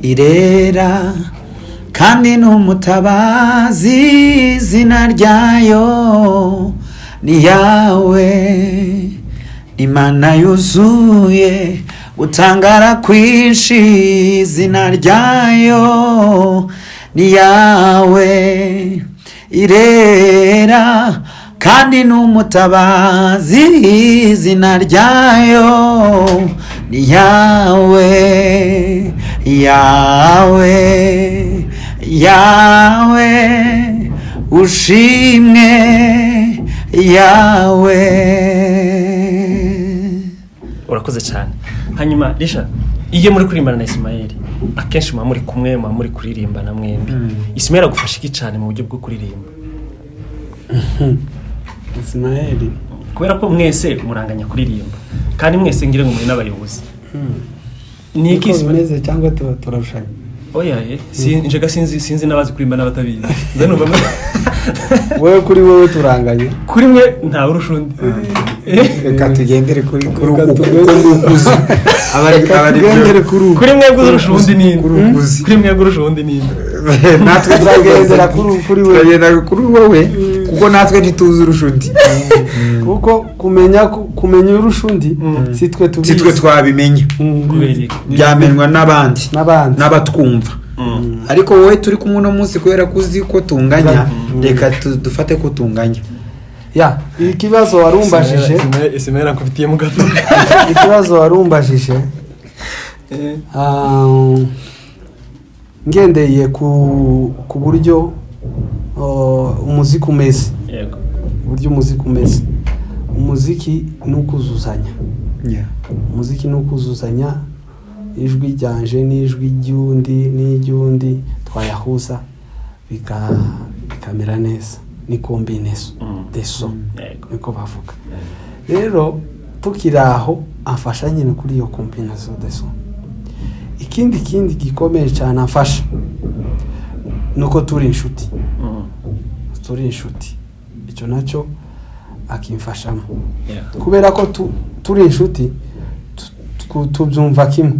Irera kandi ni umutabazi, izina ryayo ni Yawe. Imana yuzuye gutangara kwinshi, izina ryayo ni Yawe. Irera kandi ni umutabazi, izina ryayo ni Yawe. Yawe, Yawe, ushimwe Yawe. Urakoze cyane. Hanyuma Risha, iyo muri kuririmbana na Ismael, akenshi muba muri kumwe, muba muri kuririmbana mwembi. Ismael agufasha iki cyane mu buryo bwo kuririmba? Ismael? Kubera ko mwese muranganya kuririmba, kandi mwese ngira ngo muri n'abayobozi, ni iki Niko Ismael? bimeze cyangwa tuba turarushanya? Oya, njega sinzi n'abazi kuririmba n'abatabizi. Nza numva Wowe, kuri wowe turanganye. Kuri mwe ntawe urusha undi. Reka tugendere kuri Reka uko ngukuzi aba ari Tugendere kuri ubu. Kuri mwebwe urusha undi ninde? Kuri ukuzi. Kuri mwebwe urusha undi ninde? Natwe Turagendera kuri wewe. Turagenda kuri wowe, kuko natwe ntituzi urusha undi. Kuko kumenya urusha undi si twe tubizi. Si twe twabimenya. Kubera iki? Byamenywa n'abandi. N'abandi. N'abatwumva. Ariko wowe turi kumwe uno munsi, kubera ko uzi ko tunganya, reka dufate ko tunganya. Ya, ikibazo warumbajije Ismael akufitiye mu gato. Ikibazo warumbajije, ngendeye ku buryo umuziki umeze, uburyo umuziki umeze, umuziki ni ukuzuzanya. Umuziki ni ukuzuzanya, ijwi ryanje n'ijwi ry'undi n'iry'undi twayahuza bikamera neza, ni combinaison de son. Niko bavuga. Rero tukiri aho, amfasha nyine kuri iyo combinaison de son. Ikindi gikomeye cyane amfasha ni uko turi inshuti. Turi inshuti, icyo nacyo akimfashamo. Kubera ko turi inshuti, tubyumva kimwe.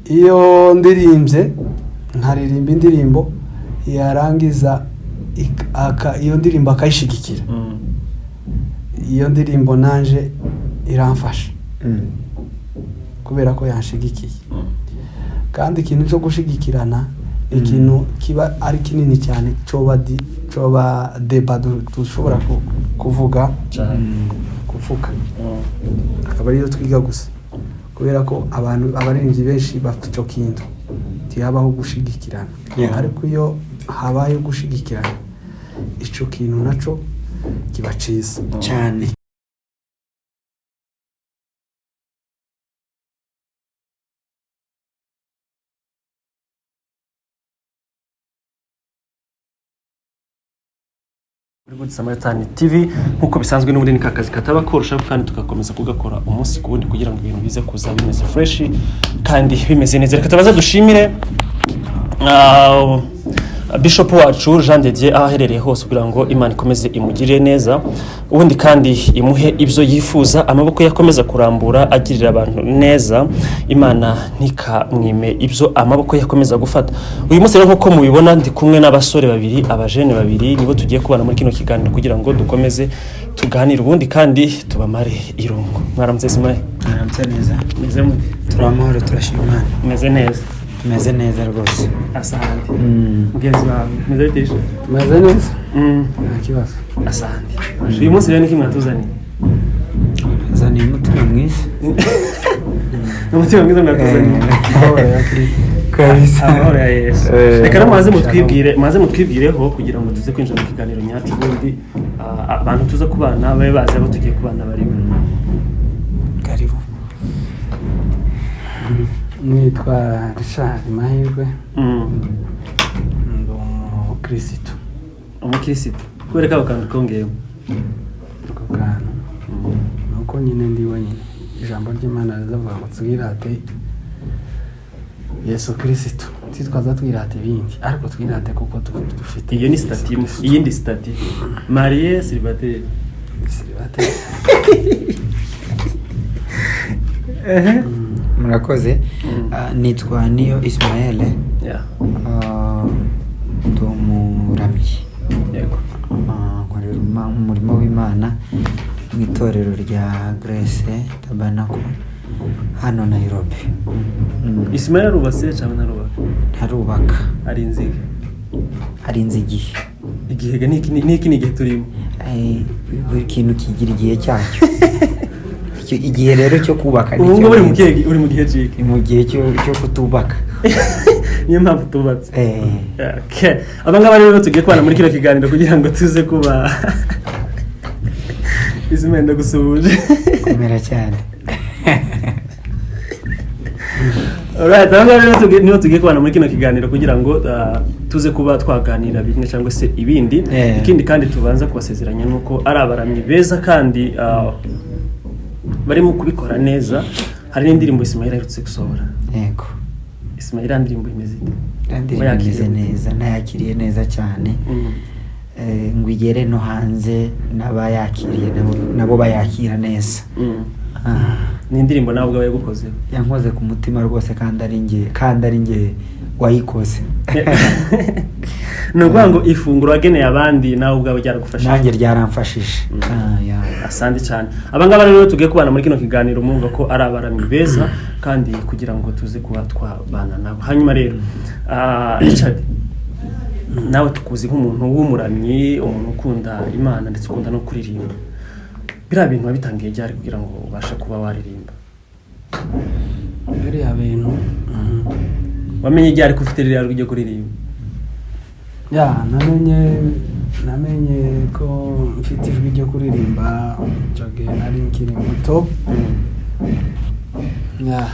Iyo ndirimbye, nkaririmba indirimbo, yarangiza iyo ndirimbo akayishigikira, iyo ndirimbo nanje iramfasha kubera ko yanshigikiye. Kandi ikintu cyo gushigikirana ni ikintu kiba ari kinini cyane, coba débat dushobora kuvuga Cyane. kuvuga akaba ariyo twiga gusa, kubera ko abantu, abaririmbyi benshi bafite icyo kintu, ntihabaho gushigikirana. Ariko iyo habayeho gushigikirana, icyo kintu nacyo kiba cyiza. Cyane. Kuri Good Samaritan TV, nk'uko bisanzwe, n'ubundi ni ka kazi kataba korosha, kandi tugakomeza kugakora umunsi ku wundi kugira ngo ibintu bize kuza bimeze fresh kandi bimeze neza. Reka tubaze dushimire Bishop wacu Jean de Dieu aho aherereye hose, kugira ngo Imana ikomeze imugirire neza, ubundi kandi imuhe ibyo yifuza, amaboko ye akomeza kurambura agirira abantu neza, Imana ntikamwime ibyo amaboko ye akomeza gufata. Uyu munsi rero, nk'uko mubibona, ndi kumwe n'abasore babiri, abajene babiri, nibo tugiye kubana muri kino kiganiro kugira ngo dukomeze tuganire, ubundi kandi tubamare irungu. Mwaramutse, Simaye? Mwaramutse neza. Meze mute? Turi amahoro, turashima Imana. Meze neza? Tumeze neza rwose. Asante. Mugenzi wawe meze bite? Tumeze neza, nta kibazo. Asante. Uyu munsi rero niki mwatuzaniye? Zaniye umutima mwiza. Ni umutima mwiza mwatuzaniye? Amahoro ya Kristo. Kabisa. Amahoro ya Yesu. Reka rero mubanze mutwibwireho kugira ngo tuze kwinjira mu kiganiro nyacu, ubundi abantu tuza kubana babe bazi abo tugiye kubana barimo. Karibu. Nitwa Richard Mahirwe. Ndi umukirisitu. Umukirisitu, kubera ko ako kantu kongeyemo? Ako kantu ni uko nyine ndi wenyine. Ijambo ry'Imana rizavuga ngo twirate Yesu Kirisitu, titwaza twirate ibindi, ariko twirate kuko dufite Iyo ni Yesu statut imwe. Kristo. Iyindi statut, marié, célibataire? Célibataire. Murakoze. Nitwa Niyo Ismael. Yeah. Ndi umuramyi. Yego. Nkorera umurimo w'Imana mu itorero rya Grace Tabernacle hano Nairobi. Ismael arubatse cyangwa ntarubaka? Ntarubaka. Ari inziga? Arinze igihe. Igihe ga niki ni igihe turimo. Buri kintu kigira igihe cyacyo. Igihe rero cyo kubaka Ubu nicyo ngubu uri mu nrinze. uri mu gihe ciki? Ni mu gihe cyo kutubaka. Niyo mpamvu tubatse. Eh. Okay. Aba ngaba rero tugiye kubana muri kino kiganiro kugira ngo tuze kuba. Ismael, ndagusuhuje. Komera cyane. Alright, aba ngaba rero nibo tugiye kubana muri kino kiganiro kugira ngo tuze kuba twaganira bimwe cyangwa se ibindi. Ikindi kandi tubanza kubasezeranya nuko ari abaramyi beza kandi barimo kubikora neza. Hari n'indirimbo Ismael aherutse gusohora. Yego. Ismael, iriya ndirimbo imeze ite? Indirimbo Wayakiriye imeze gute? neza, nayakiriye neza cyane. Ngo igere no hanze n'abayakiriye nabo bayakira neza. Ni indirimbo nawe ubwawe yagukozeho? Yankoze ku mutima rwose, kandi ari njye wayikoze. Ni ukuvuga ngo ifunguro wageneye abandi nawe ubwawe ryaragufashije? Nanjye ryaramfashije. Yeah. Asante cyane. Aba ngaba rero tugiye kubana muri kino kiganiro, murumva ko ari abaramyi beza kandi kugira ngo tuze kuba twabana nabo. Hanyuma rero, Richard, nawe tukuzi nk'umuntu w'umuramyi, umuntu ukunda Imana ndetse ukunda no kuririmba. Biriya bintu wabitangiye ryari kugira ngo ubashe kuba waririmba? Biriya bintu Wamenye ryari ko ufite ririya jwi ryo kuririmba? Ya, namenye ko mfite ijwi ryo kuririmba icyo gihe nari nkiri muto. Ya,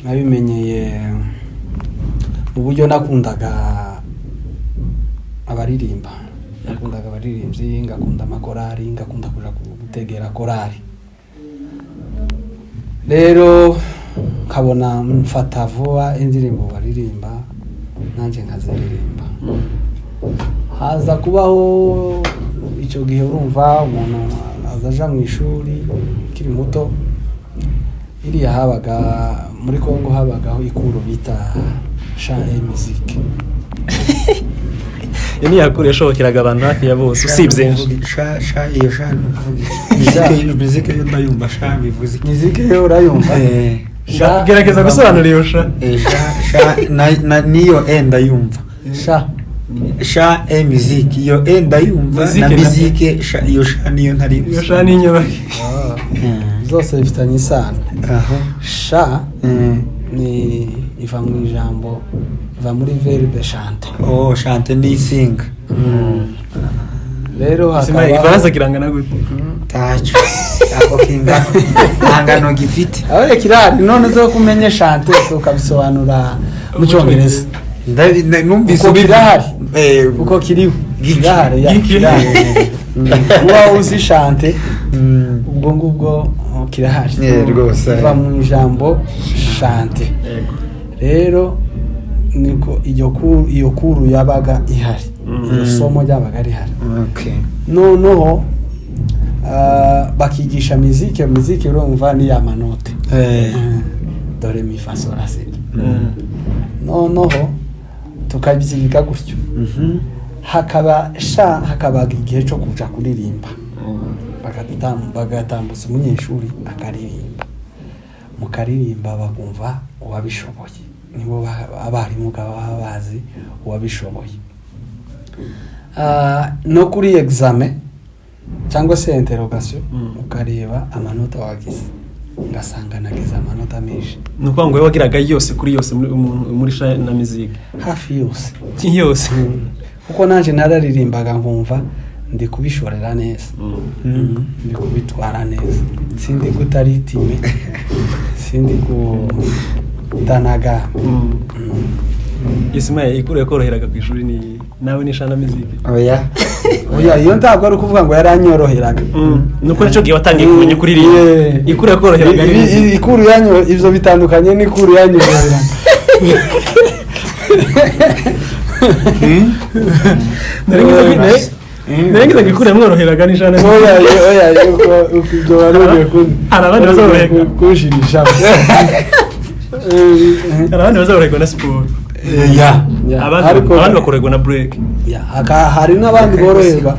nabimenyeye mu buryo nakundaga abaririmba, nakundaga abaririmbyi, ngakunda amakorari, ngakunda kuja gutegera korari. Rero nkabona mfata vuba indirimbo baririmba, nanjye nkaziririmba. Haza kubaho icyo gihe, urumva umuntu aza aja mu ishuri ukiri muto. Iriya habaga muri Congo, habagaho ikuru bita chant et musique. Iyo ni yakuru yashobokeraga abantu hafi ya bose usibye Sha, sha, iyo sha ni ukuvuga iki? Muzike yo ndayumva, sha bivuze iki? Muzike yo urayumva? Eh. Sha Gerageza gusobanura iyo sha. Sha, sha niyo e ndayumva. Sha. Sha e musique, iyo e ndayumva. Musique. Na musique sha, iyo sha niyo ntari. Iyo sha ni inyubako. Zose bifitanye isano. Aho. Sha ni iva mu ijambo, iva muri verbe chanter. Oh, chante ni singa. Rero Ismael, hakaba igifaransa kirangana gute? Taco ako kingano, nta ngano gifite. Aho kirahari. None zo kumenye chanter ukabisobanura mu Cyongereza? Numvise. Uko kirahari. Uko kiriho. Giki. Kirahari, ya, Giki. kirahari. Uba uzi chanter, ubwo ngubwo, oh, kirahari. Rwose. Iva mu ijambo chanter. Yego. Rero niko iyo kuru yabaga ihari, iryo somo ryabaga rihari. Noneho bakigisha mizike. Mizike urumva ni ya manote. Do ré mi fa sol la si do. Noneho tukabyiga gutyo. Hakaba sha hakabaga igihe cyo kuja kuririmba, bagatambutsa umunyeshuri akaririmba, mukaririmba bakumva uwabishoboye. Nibo abarimu baba bazi uwabishoboye. No kuri examen cyangwa se interrogation, ukareba amanota wagize, ngasanga nagize amanota menshi. Ni ukuvuga ngo wowe wagiraga yose kuri yose muri sha na miziki? Hafi yose. Yose. Kuko nanjye nararirimbaga nkumva ndi kubishorera neza, ndi kubitwara neza, sindi kutaritime, sindi kutanaga. Ismael, ikuru yakoroheraga ku ishuri ni nawe ni sha na miziki? Oya. Oya, iyo ntabwo ari ukuvuga ngo yaranyoroheraga. Ni uko nicyo gihe watangiye kumenya kuririmba. Ikuru yakoroheraga ari muziki. Ikuru yanyu, ibyo bitandukanye n'ikuru yanyoroheraga. Nari ngize Ngize ngo ikure mworoheraga n'ijana. Oya, oya, uko ibyo wari ugiye Hari abandi bazoroherwa. Kunshirisha. Hari abandi bazoroherwa na siporo. Ya. Abandi abandi bakoroherwa na break. Hari n'abandi boroherwa.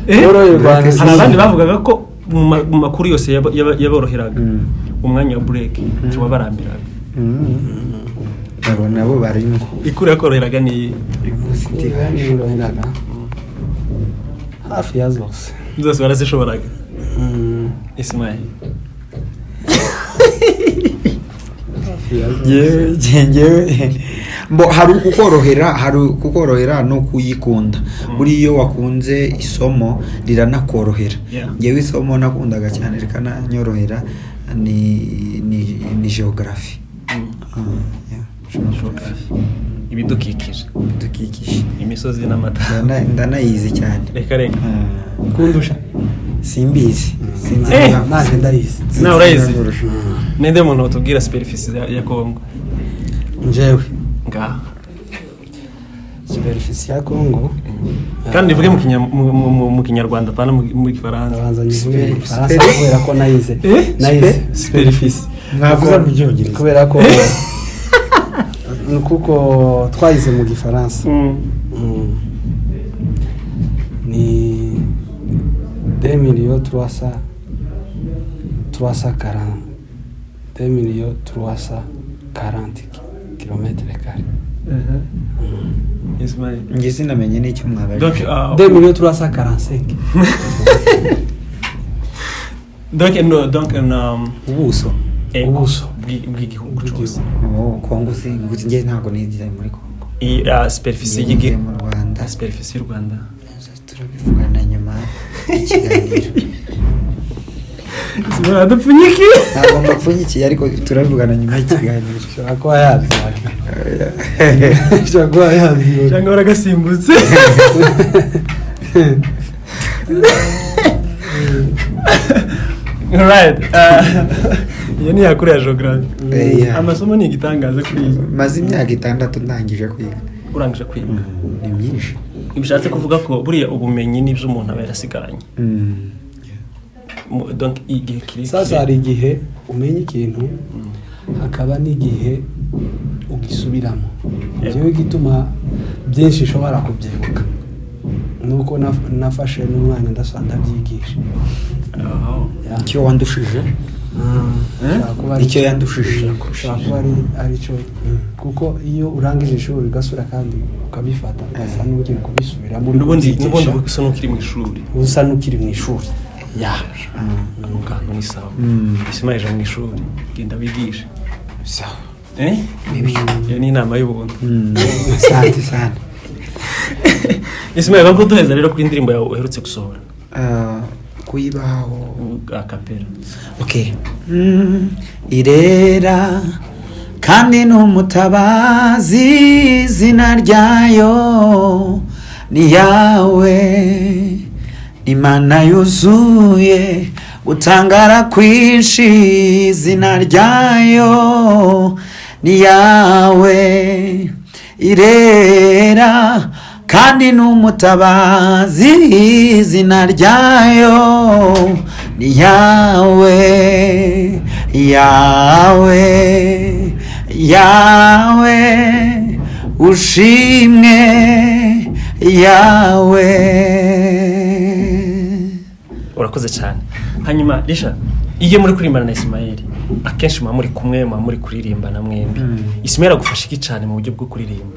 Eh? Boroherwa. Hari abandi bavugaga ko mu makuru yose yaboroheraga, umwanya wa break ntiwabarambiraga. Abo nabo barimo. Ikuru yakoroheraga ni Uyu munsi ntibasha. Yoroheraga hafi ya zose. Zose barazishoboraga. Ismail? Hafi ya zose. Njyewe mbo hari ukukorohera no kuyikunda. Buriya iyo wakunze isomo riranakorohera. Njyewe isomo nakundaga cyane rikananyorohera ni geography. Ah, yeah. Geography. Ibidukikije. Ibidukikije. Imisozi n'amata. Ndanayizi cyane. Reka reka. Ah, Kundusha? Simbizi, sinzi. Eh! Nanjye ndayizi. Sinzi Nawe urayizi? niba nkurusha. Ninde muntu watubwira superficie ya Congo? Njyewe. Ngaha. Superficie ya Congo. Kandi ivuge mu Kinyarwanda, apana mu Gifaransa. Ndabanza nyivuge mu Gifaransa kubera ko nayize. Eh? Nayize Superficie. Mwavuze mu Cyongereza. Kubera ko kuko twayize mu Gifaransa. Ni 2 millions 340, 2 millions 340 kilomètres carrés. Ismail? Njye sinamenye n'icyo mwabajije. Donc 2 millions 345. Donc no, donc Ubuso? Ubuso. Bw'igihugu cyose. Oh, Kongo si nguzi, njye ntabwo nize muri Kongo. Iyi superficie Njye nize y'igihugu. mu Rwanda. Superficie y'u Rwanda. Turabivugana nyuma y'ikiganiro. Dupfunyike. Ntabwo mbapfunyikiye, ariko turabivugana nyuma y'ikiganiro. Ushobora kuba yabyibona, ushobora kuba yabyibona. Cyangwa waragasimbutse. Right, iyo ni yakuri ya geography. Yeah. Amasomo ni igitangaza kuri iyi. Maze imyaka 6 ndangije kwiga. Urangije kwiga. Ni myinshi. Bishatse kuvuga ko buriya ubumenyi n'ibyo umuntu aba yarasigaranye. Donc igihe kirekire. Sasa hari igihe umenya ikintu, hakaba n'igihe ugisubiramo. Njyewe igituma byinshi ushobora kubyibuka nuko nafashe n'umwanya ndabyigisha. Oh. Yeah. Icyo wandushije. Ushobora kuba ari Icyo yandushije. Ushobora kuba ari cyo, kuko iyo urangije ishuri ugasura kandi ukabifata, ugasa n'ugiye kubisubiramo uri N'ubundi kubyigisha. n'ubundi uba usa n'ukiri mu ishuri. Usa n'ukiri mu ishuri ya. Ako kantu ni sawa. Ismail, mu ishuri genda wigishe. Sawa. Eh, iyo ni inama y'ubuntu. Asante sana. Ismail, bako duheza rero kuri indirimbo yawe uherutse gusohora. Ah, kuyibaho. A cappella. Okay. Irera kandi ni umutabazi, izina ryayo ni yawe, Imana yuzuye gutangara kwinshi, izina ryayo ni yawe, irera kandi ni umutabazi, izina ryayo ni yawe, yawe, yawe ushimwe yawe. Urakoze cyane. Hanyuma Risha, iyo muri kuririmbana na Ismail, akenshi muba muri kumwe, muba muri kuririmbana mwembi. Ismail agufasha iki cyane mu buryo bwo kuririmba?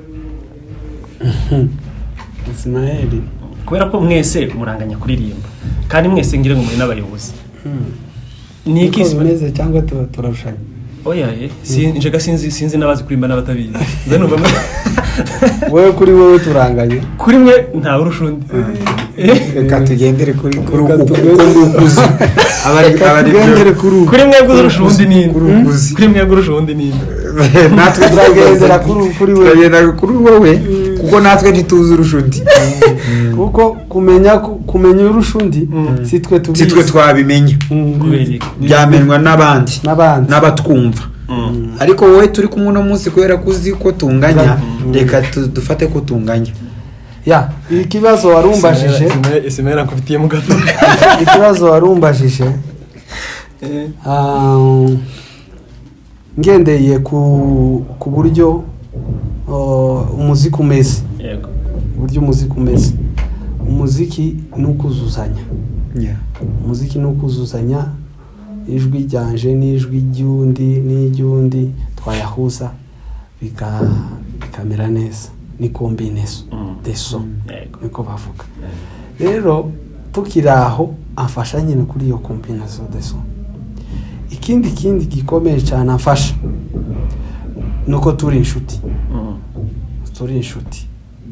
Ismael? Kubera ko mwese muranganya kuririmba, kandi mwese ngira ngo muri n'abayobozi, ni iki Niko Ismail? bimeze cyangwa turarushanya? Oya ye, njega sinzi n'abazi kuririmba n'abatabizi. Nza numva Wowe, kuri wowe turanganye? Kuri mwe ntawe urusha undi. Reka tugendere kuri Reka uko ngukuzi Reka tugendere kuri uku. Kuri mwebwe urusha undi ni Kuri ukuzi. Kuri mwebwe urusha undi ni Natwe Turagendera kuri wewe. Turagendera kuri wowe, kuko natwe ntituzi urusha undi. Kuko kumenya urusha undi si twe tubizi. Si twe twabimenya. Kubera iki? Byamenywa n'abandi. N'abandi. N'abatwumva. Ariko wowe turi kumwe uno munsi, kubera ko uzi ko tunganya, reka dufate ko tunganya. Ya, ikibazo warumbajije, Ismael akufitiye mu gato. Ikibazo warumbajije, ngendeye ku buryo umuziki umeze, uburyo umuziki umeze, umuziki ni ukuzuzanya. Umuziki ni ukuzuzanya, ijwi ryanje n'ijwi ry'undi n'iry'undi twayahuza bikamera neza, ni combinaison de son, niko bavuga. Rero tukiri aho, amfasha nyine kuri iyo combinaison de son. Ikindi gikomeye cyane amfasha ni uko turi inshuti. Turi inshuti,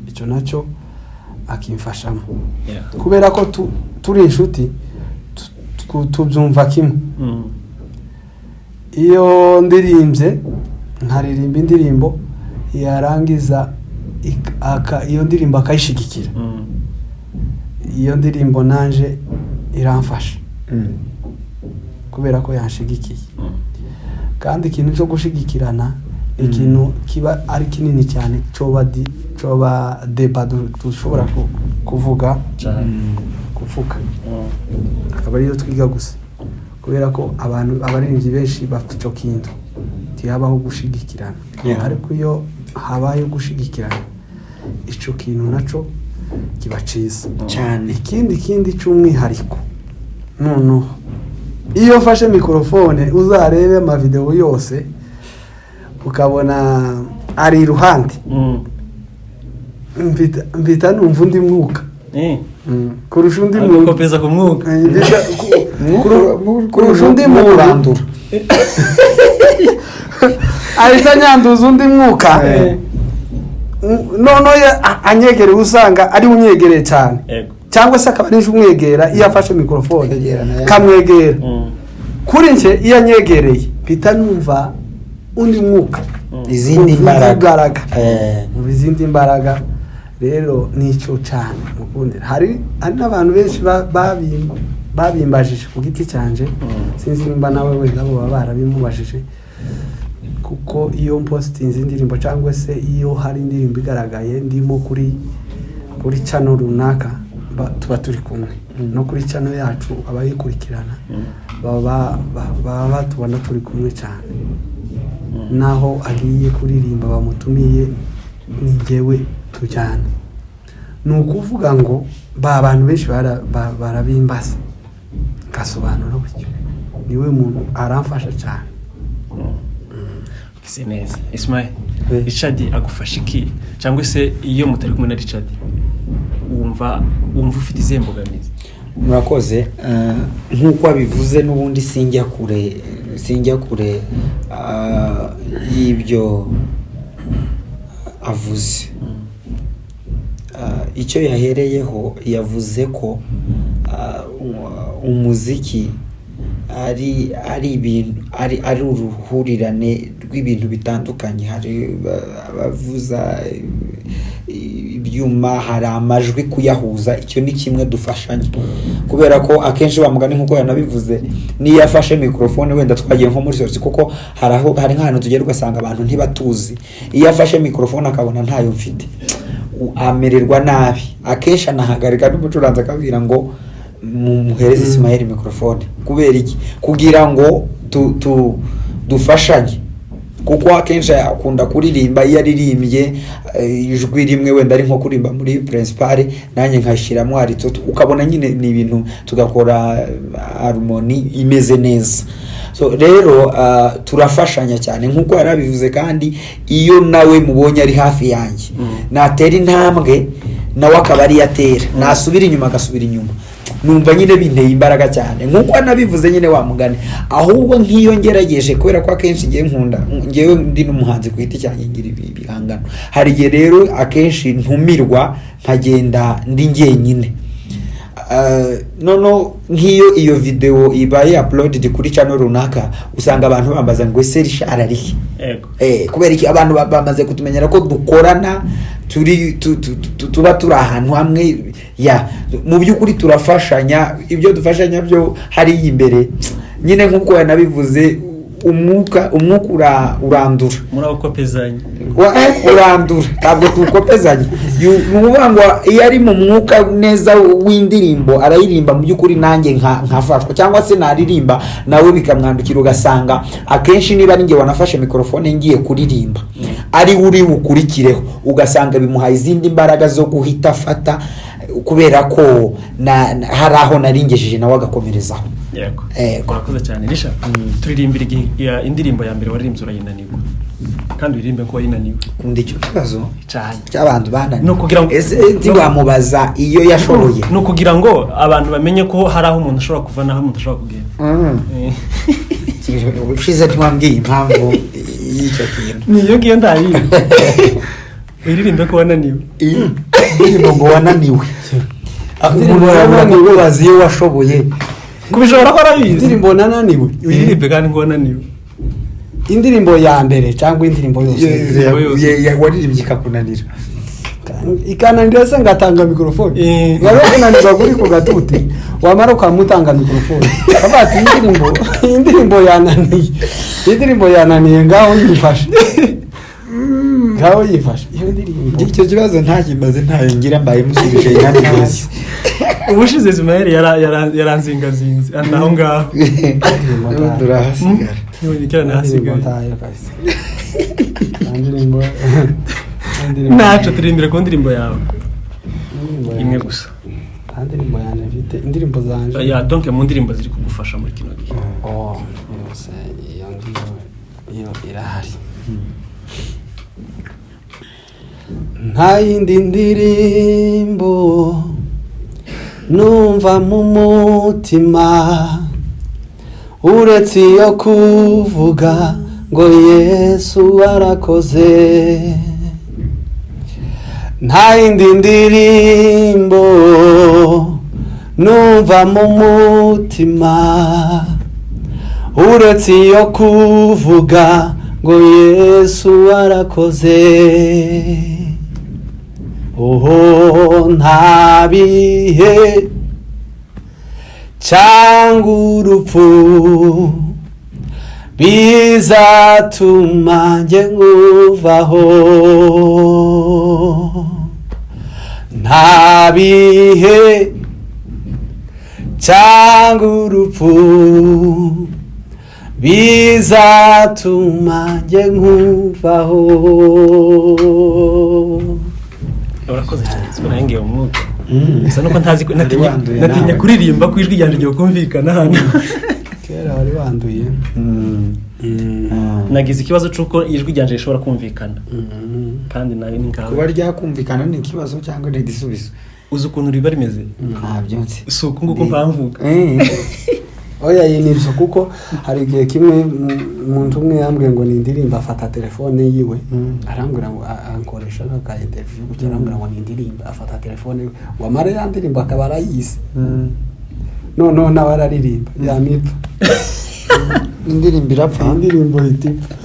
icyo nacyo akimfashamo, kubera ko turi inshuti, tubyumva kimwe. Iyo ndirimbye, nkaririmba indirimbo, yarangiza iyo ndirimbo akayishigikira, iyo ndirimbo nanje iramfasha kubera ko yanshigikiye. Kandi ikintu cyo gushigikirana ni ikintu kiba ari kinini cyane, coba débat dushobora kuvuga, kuvuga, akaba ariyo twiga gusa, kubera ko abantu, abaririmbyi benshi bafite icyo kintu, ntihabaho gushigikirana. Ariko iyo habayeho gushigikirana, icyo kintu nacyo kiba cyiza cyane. Ikindi cy'umwihariko noneho, iyo mfashe mikorofone, uzarebe amavidewo yose, ukabona ari iruhande, mpita numva undi mwuka kurusha undi muntu. Agakopeza ku mwuka. Kurusha undi muntu. Kurandura. Ahita anyanduza undi mwuka. Noneho anyegereye, usanga ari we unyegereye cyane, cyangwa se akaba ari umwegera iyo afashe mikorofone. Kwegerana, ya. Kamwegera. Kuri njye, iyo anyegereye, mpita numva undi mwuka. Izindi Umva mbaraga. Imbaraga. Mu izindi mbaraga. Rero nicyo cyane mukundira. Hari n'abantu benshi babimbajije ku giti cyanje. Sinzi nimba nawe wenda bo baba barabimubajije, kuko iyo mpositinze indirimbo cyangwa se iyo hari indirimbo igaragaye ndimo kuri channel runaka, tuba turi kumwe. No kuri channel yacu, abayikurikirana baba batubona turi kumwe cyane. Naho agiye kuririmba, bamutumiye, ni njyewe tujyana. Ni ukuvuga ngo ba bantu benshi barabimbaza, ngasobanura gutyo. Niwe muntu aramfasha cyane. Ugize neza, Ismail. Oui. Richard agufasha iki, cyangwa se iyo mutari kumwe na Richard wumva ufite izihe mbogamizi? Murakoze. Nk'uko abivuze n'ubundi, sinjya kure y'ibyo avuze. Icyo yahereyeho, yavuze ko umuziki ari ibintu ari uruhurirane rw'ibintu bitandukanye. Hari abavuza ibyuma, hari amajwi, kuyahuza, icyo ni kimwe dufashanya, kubera ko akenshi wa mugani nk'uko yanabivuze, niyo afashe mikorofone, wenda twagiye nko muri sortie, kuko hari aho, hari nk'ahantu tugera ugasanga abantu ntibatuzi, iyo afashe mikorofone akabona ntayo mfite, amererwa nabi. Akenshi anahagarika n'umucuranzi akabwira ngo muhereze Ismael mikorofone. Kubera iki? Kugira ngo tu, tu dufashanye, kuko akenshi akunda kuririmba. Iyo aririmbye ijwi rimwe, wenda ari nko kuririmba muri principale, nanjye nkashyiramo alto, ukabona nyine ni ibintu tugakora harmony imeze neza. So rero turafashanya cyane nk'uko yari abivuze. Kandi iyo nawe mubonye ari hafi yanjye, natera intambwe nawe akaba ariyo atera, nasubira inyuma agasubira inyuma, numva nyine binteye imbaraga cyane, nk'uko anabivuze nyine wa mugani. Ahubwo nk'iyo ngerageje, kubera ko akenshi ngiye nkunda, ngewe ndi n'umuhanzi ku giti cyanjye, ngira ibihangano, hari igihe rero akenshi ntumirwa nkagenda ndi njyenyine. Noneho nk'iyo iyo video ibaye uploaded kuri channel runaka, usanga abantu bambaza ngo: "Ese Richard arihe?" Kubera iki? Abantu bamaze kutumenyera ko dukorana, turi tuba turi ahantu hamwe. Ya, mu by'ukuri turafashanya. Ibyo dufashanya byo hariya imbere nyine, nk'uko yanabivuze. Umwuka urandura. Murawukopezanya. Urandura, ntabwo tuwukopezanya. Ni ukuvuga ngo iyo ari mu mwuka neza w'indirimbo, arayiririmba mu by'ukuri nanjye nkafashwa, cyangwa se naririmba nawe bikamwandukira. Ugasanga akenshi niba ari njye wanafashe mikorofone ngiye kuririmba, ari we uri bukurikireho, ugasanga bimuhaye izindi mbaraga zo guhita afata, kubera ko hari aho naringejeje, nawe agakomerezaho. Yego. Yego. Urakoze cyane, Risha. Turirimbira indirimbo ya mbere waririmbye urayinanirwa, kandi uririmbe ko wayinaniwe. Kunda icyo kibazo cyane cy'abantu bananiwe. Ni ukugira ngo- Ese ntiwamubaza iyo yashoboye? Ni ukugira ngo abantu bamenye ko hari aho umuntu ashobora kuva n'aho umuntu ashobora kugenda. Ushize ntiwambwiye impamvu y'icyo kintu. Ni iyo ngiyo, ndayizi. Uririmbe ko wananiwe. Indirimbo ngo wananiwe, umuntu yabura kukubaza iyo washoboye. Kubishobora ko arabizi. Indirimbo nananiwe? Uririmbe kandi ngo wananiwe. Indirimbo ya mbere cyangwa indirimbo yose? Yose. Waririmbye ikakunanira. Ikananira se ngatanga mikorofone? Wari kunanirwa kuri ku gatuti, wamara ukamutanga mikorofone, akavuga ati iyi ndirimbo yananiye, iyi ndirimbo yananiye, ngaho yifashe, ngaho yifashe iyo ndirimbo. Icyo kibazo ntakimaze, ntayo ngira, mbaye musubije inani yose. Ubushize Ismael yaranzingazinze aho ngaho. Ubundi urahasigara. Kera Indirimbo nahasigaye. ntayo kabisa. Nta ndirimbo, nta ndirimbo. Ntaco, turirimbire ku ndirimbo yawe Indirimbo imwe yanjye. gusa. Nta ndirimbo yanjye mfite, indirimbo zanje. Ya, donc mu ndirimbo ziri kugufasha muri kino gihe. Oh, yose iyo ngiyo iyo irahari. Nta yindi ndirimbo numva mu mutima uretse iyo kuvuga ngo Yesu warakoze. Nta yindi ndirimbo numva mu mutima uretse iyo kuvuga ngo Yesu warakoze. Oho, nta bihe cyangwa urupfu bizatuma njye nkuvaho. Nta bihe cyangwa urupfu bizatuma njye nkuvaho. Urakoze cyane. Siko nawe ngiye mu mwuka gusa nuko ntazi ko natinya. Wanduye Natinya nawe. kuririmba ko ijwi ryanjye rigiye kumvikana hano. Kera wari wanduye. Nagize ikibazo cy'uko ijwi ryanjye rishobora kumvikana, kandi nawe ni nkawe. Kuba ryakumvikana ni ikibazo cyangwa ni igisubizo? Uzi ukuntu riba rimeze? Ntabyo nzi. Si uku nguku mpamvuga. Oya, iyi ni ibyo, kuko hari igihe kimwe umuntu umwe yambwiye ngo ni indirimbo, afata telefone yiwe, arambwira ngo ankoresha nk'aka interview gutya, arambwira ngo ni indirimbo, afata telefone yiwe, wamara ya ndirimbo akaba arayizi, noneho nawe araririmba, yamipfa. Indirimbo irapfa? Indirimbo ihita ipfa.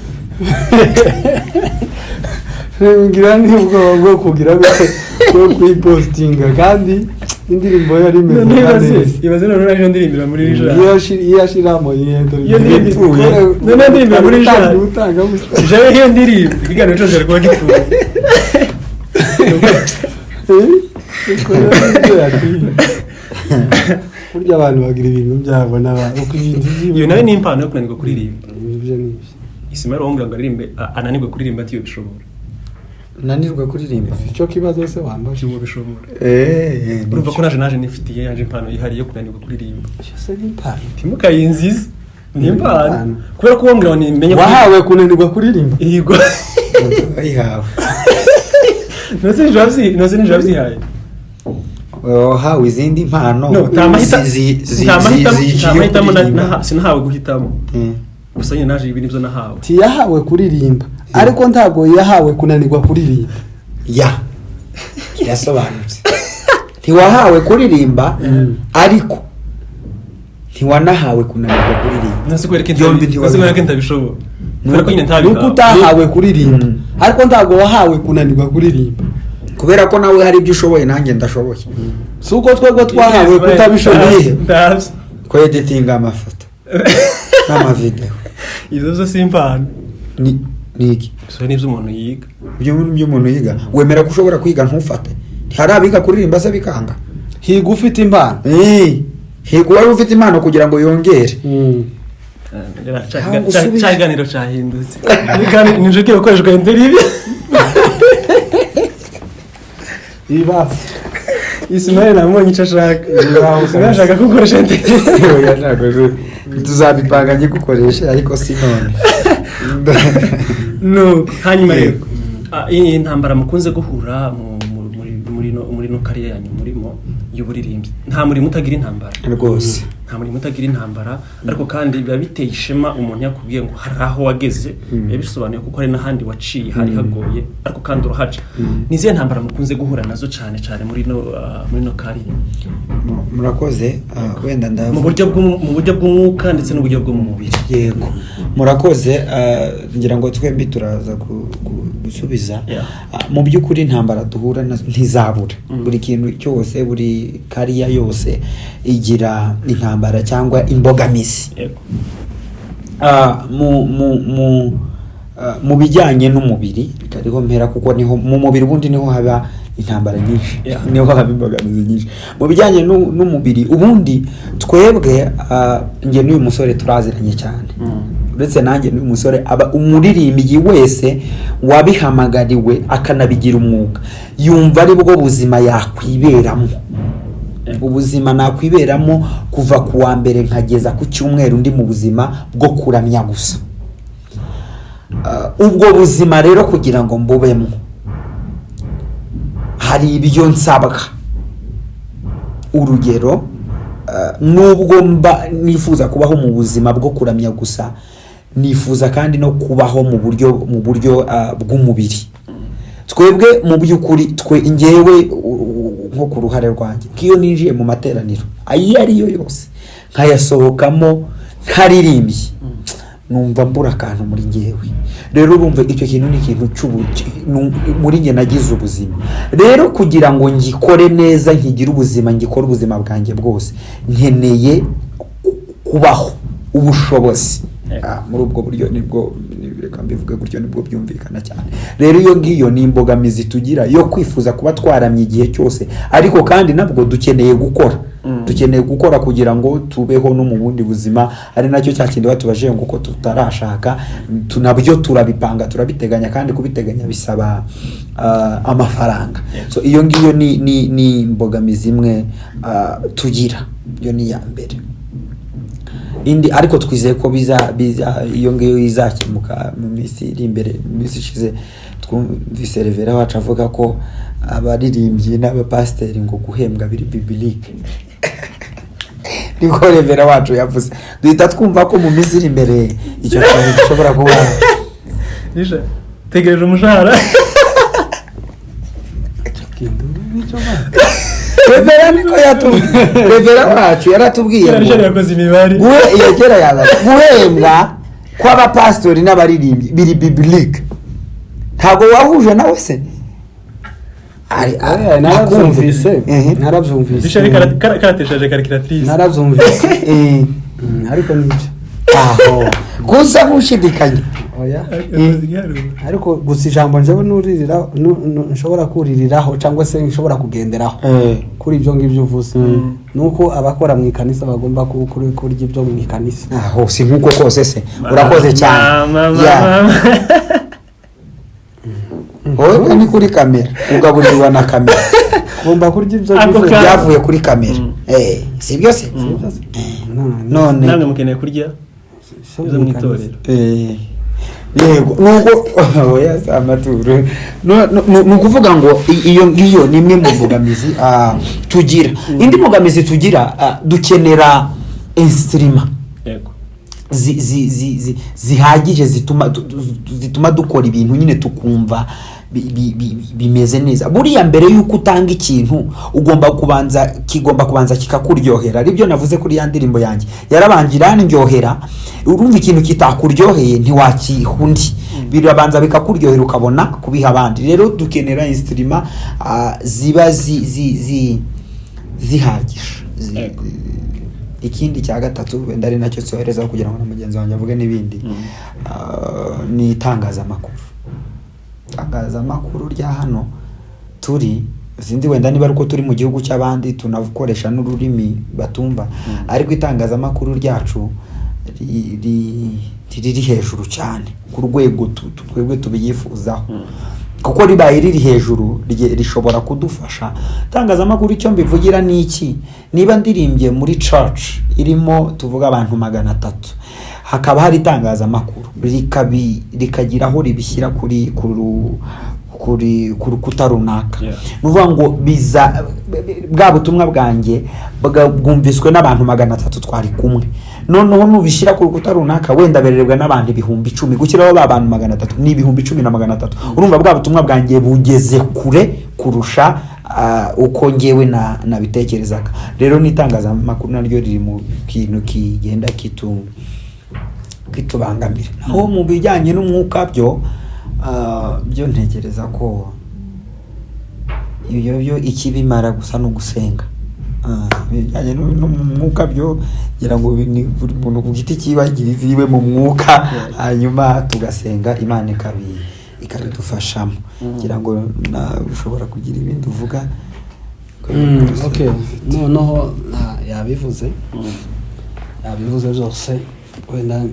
Ngira n'ubwoba bwo kugira gute, bwo kuyipositinga, kandi indirimbo yari imeze None nka ibaze neza. Ibaze noneho naje ndirimbira muri iri joro. Iyo ashiramo iyo Iyo ndirimbo ipfuye. Noneho ndirimbira muri joro. Utanga gusa. Jewe iyo ndirimbo, ikiganiro cyose cyari kuba gipfuye. Burya abantu bagira ibintu byabo n'abantu uko ibintu by'iwe. Iyo nayo ni impano yo kunanirwa kuririmba. Ibyo ni ibyo. Ismael wongera ngo aririmbe, ananirwe kuririmba, ati iyo bishobora. Nanirwe kuririmba? Icyo kibazo se wambaje? Iyo bishobora. Urumva ko naje nifitiye yanje impano yihariye yo kunanirwa kuririmba. Icyo se ni impano? Ntimukayinzize, ni impano. Impano. Kubera ko wongera ngo nimenye Wahawe kunanirwa kuririmba? Yego. Wayihawe? Nose nijoro wabyihaye? Wahawe izindi mpano? No, nta mahita- nta mahitamo, nta mahitamo kuririmba. sinahawe guhitamo. Gusa nyine naje ibi nibyo nahawe. Ntiyahawe kuririmba, ariko ntabwo yahawe kunanirwa kuririmba. Ya, yasobanutse. Ntiwahawe kuririmba, ariko ntiwanahawe kunanirwa kuririmba. Nose kubera ko Byombi nose kubera ko ntiwabihawe. ntabishobora, kubera ko nyine Ni uko ntabihawe. utahawe kuririmba, ariko ntabwo wahawe kunanirwa kuririmba. Kubera ko nawe hari ibyo ushoboye, nanjye ndashoboye. Si uko twebwe twahawe kutabishoboye. Ntabyo. Kweditinga amafoto n'amavideo. Izo zo si impano. Ni iki? Izo ni iby'umuntu yiga. Ibyo umuntu yiga, wemera ko ushobora kwiga ntufate? Ntihari abiga kuririmba se bikanga? Higa ufite impano. Higa uwari ufite impano kugira ngo yongere. Ntabwo usubije. Cya kiganiro cyahindutse. Kandi ni inshuti gukoreshwa interview. Ibibazo. Ismail namubonye icyo ashaka. Ismail ashaka ko ukoresha interview. Oya, ntabwo tuzabipanga nyigukoreshe, ariko si none. No, hanyuma rero Yego. Iyi ntambara mukunze guhura muri no career yanyu murimo y'uburirimbyi, nta murimo utagira intambara. Rwose. Nta murimo utagira intambara, ariko kandi biba biteye ishema umuntu yakubwiye ngo hari aho wageze, biba bisobanuye kuko hari n'ahandi waciye hari hagoye, ariko kandi urahaca. Ni izihe ntambara mukunze guhura nazo cyane cyane muri no career? Murakoze. Wenda ndavuga Mu buryo bw'umwuka ndetse n'uburyo bwo mu mubiri. Yego, murakoze. Ngira ngo twembi turaza gusubiza. Mu by'ukuri intambara duhura nazo ntizabura. Buri kintu cyose, buri career yose igira intambara cyangwa imbogamizi. Mu bijyanye n'umubiri, reka ariho mpera, kuko niho mu mubiri ubundi niho haba intambara nyinshi, niho haba imbogamizi nyinshi. Mu bijyanye n'umubiri ubundi twebwe, njye n'uyu musore turaziranye cyane. Uretse nanjye n'uyu musore, aba umuririmbyi wese wabihamagariwe akanabigira umwuga yumva ari bwo buzima yakwiberamo. Ubuzima nakwiberamo kuva ku wa mbere nkageza ku cyumweru ndi mu buzima bwo kuramya gusa. Ubwo buzima rero kugira ngo mbubemo hari ibyo nsabwa. Urugero, nubwo mba nifuza kubaho mu buzima bwo kuramya gusa, nifuza kandi no kubaho mu buryo bw'umubiri. Twebwe mu by'ukuri, twe ngewe nko ku ruhare rwanjye, nk'iyo ninjiye mu materaniro ayo ari yo yose nkayasohokamo ntaririmbye, numva mbura akantu muri ngewe. Rero urumva icyo kintu ni ikintu muri nge nagize ubuzima. Rero kugira ngo ngikore neza, nkigire ubuzima, ngikore ubuzima bwanjye bwose, nkeneye kubaho ubushobozi. Muri ubwo buryo nibwo reka mbivuge gutyo, nibwo byumvikana cyane. Rero iyo ngiyo ni imbogamizi tugira yo kwifuza kuba twaramye igihe cyose, ariko kandi nabwo dukeneye gukora. Dukeneye gukora kugira ngo tubeho no mu bundi buzima, ari nacyo cya kindi batubajije ngo ko tutarashaka. Nabyo turabipanga, turabiteganya, kandi kubiteganya bisaba amafaranga. So iyo ngiyo ni imbogamizi imwe tugira, iyo ni iya mbere. Indi ariko twizeye ko biza iyo ngiyo izakemuka mu minsi iri imbere. Mu minsi ishize twumvise Reverend wacu avuga ko abaririmbyi n'abapasiteri ngo guhembwa biri biblique, niko Reverend wacu yavuze. Duhita twumva ko mu minsi iri imbere icyo kintu gishobora kuba. Nisha, tegereje umushahara. Kintu nicyo bana. Reverend niko yatubwiye, Reverend wacu yaratubwiye ngo Nisha yakoze imibare. Iyo kera yabaga guhembwa kw'abapasitori n'abaririmbyi biri biblique. Ntabwo wahuje nawe se? Narabyumvise. Ehe. Narabyumvise. Nisha karateshaje calculatrice. Narabyumvise. Ariko nibyo. Aho gusa ntushidikanya. Oya, ariko gusa ijambo njyewe nuririra nshobora kuririraho cyangwa se nshobora kugenderaho kuri ibyo ngibyo uvuze, ni uko abakora mu ikanisa bagomba kurya ibyo mu ikanisa. Aho si nk'uko kose se? Urakoze cyane. Mama, Ya. mama. Wowe ni kuri kamera, ugaburirwa na kamera. Ugomba kurya ibyo Ako bivuye. Byavuye kuri kamera. Si byo se? None Namwe mukeneye kurya So izo mu itorero. Yego, nubwo oya si amaturo. No, ni ukuvuga ngo iyo ngiyo ni imwe mu mbogamizi tugira. Indi mbogamizi tugira, dukenera instrument zihagije zituma dukora ibintu nyine tukumva bimeze neza. Buriya mbere y'uko utanga ikintu ugomba kubanza, kigomba kubanza kikakuryohera. Aribyo navuze kuri ya ndirimbo yanjye, yarabanje irandyohera. Urumva ikintu kitakuryoheye ntiwakiha undi. Birabanza bikakuryohera ukabona kubiha abandi. Rero dukenera instrument ziba zihagije. Ikindi cya gatatu, wenda ari nacyo nsoherezaho kugira ngo na mugenzi wanjye avuge n'ibindi, ni itangazamakuru. Itangazamakuru rya hano turi, sinzi wenda niba ari uko turi mu gihugu cy'abandi, tunakoresha n'ururimi batumva, ariko itangazamakuru ryacu riri hejuru cyane ku rwego twebwe tubyifuzaho, kuko ribaye riri hejuru rishobora kudufasha. Itangazamakuru, icyo mbivugira ni iki? Niba ndirimbye muri church irimo, tuvuga, abantu 300, hakaba hari itangazamakuru rikagira aho ribishyira kuri kuru kuri ku rukuta runaka, ni ukuvuga ngo biza bwa butumwa bwanjye bwumviswe n'abantu 300 twari kumwe. Noneho nubishyira ku rukuta runaka, wenda bererebwa n'abantu 10,000. Gushyiraho ba bantu 300 ni 10,300. Urumva bwa butumwa bwanjye bugeze kure kurusha uko ngewe nabitekerezaga. Rero n'itangazamakuru naryo riri mu kintu kigenda kitubangamira. Naho mu bijyanye n'umwuka byo, byo ntekereza ko ibyo byo ikibimara gusa ni ugusenga. Ibijyanye no mu mwuka byo, ngira ngo ni buri muntu ku giti cyiwe agira iziwe mu mwuka, hanyuma tugasenga, Imana ikabidufashamo. Ngira ngo nawe ushobora kugira ibindi uvuga. Okay, noneho yabivuze, yabivuze byose. Wenda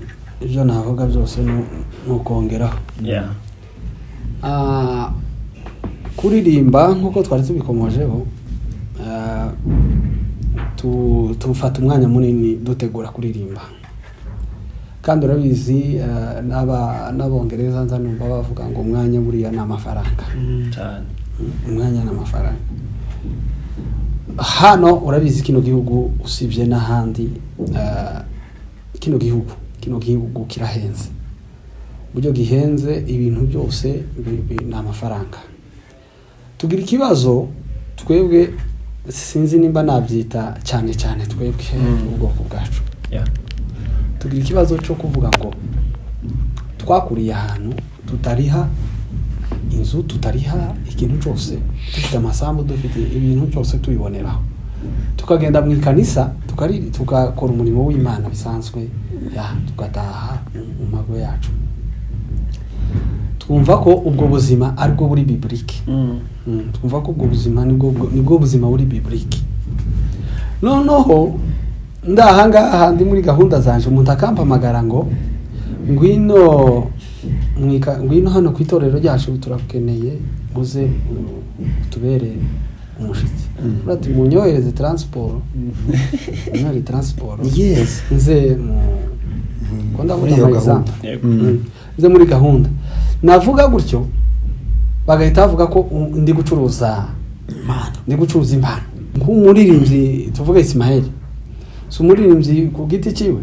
ibyo navuga byose ni ukongeraho. Kuririmba, nk'uko twari tubikomojeho, tufata umwanya munini dutegura kuririmba. Kandi urabizi, n'Abongereza nza numva bavuga ngo umwanya buriya ni amafaranga. Cyane. Umwanya ni amafaranga. Hano urabizi, kino gihugu, usibye n'ahandi, kino gihugu kirahenze. Uburyo gihenze, ibintu byose ni amafaranga. Tugira ikibazo twebwe, sinzi nimba nabyita cyane cyane twebwe ubwoko bwacu, tugira ikibazo cyo kuvuga ngo twakuriye ahantu tutariha inzu, tutariha ikintu cyose, dufite amasambu, dufite ibintu byose tubiboneraho, tukagenda mu ikanisa, tugakora umurimo w'Imana bisanzwe, ya tugataha mu mago yacu. Twumva ko ubwo buzima aribwo buri biblique. Twumva ko ubwo buzima nibwo buzima buri biblique. Noneho ndahangaha ndi muri gahunda zanje, umuntu akampamagara ngo ngwino ngwino hano ku itorero ryacu, turakeneye, uze utubere umushitsi. Ati munyohereze transport, munyohereze transport, nze mu ko ndavuga Muri iyo ama gahunda. example. Nze muri gahunda. Navuga gutyo bagahita bavuga ko ndi gucuruza Impano. Ndi gucuruza impano. Nk'umuririmbyi, tuvuge Ismael, si umuririmbyi ku giti cyiwe,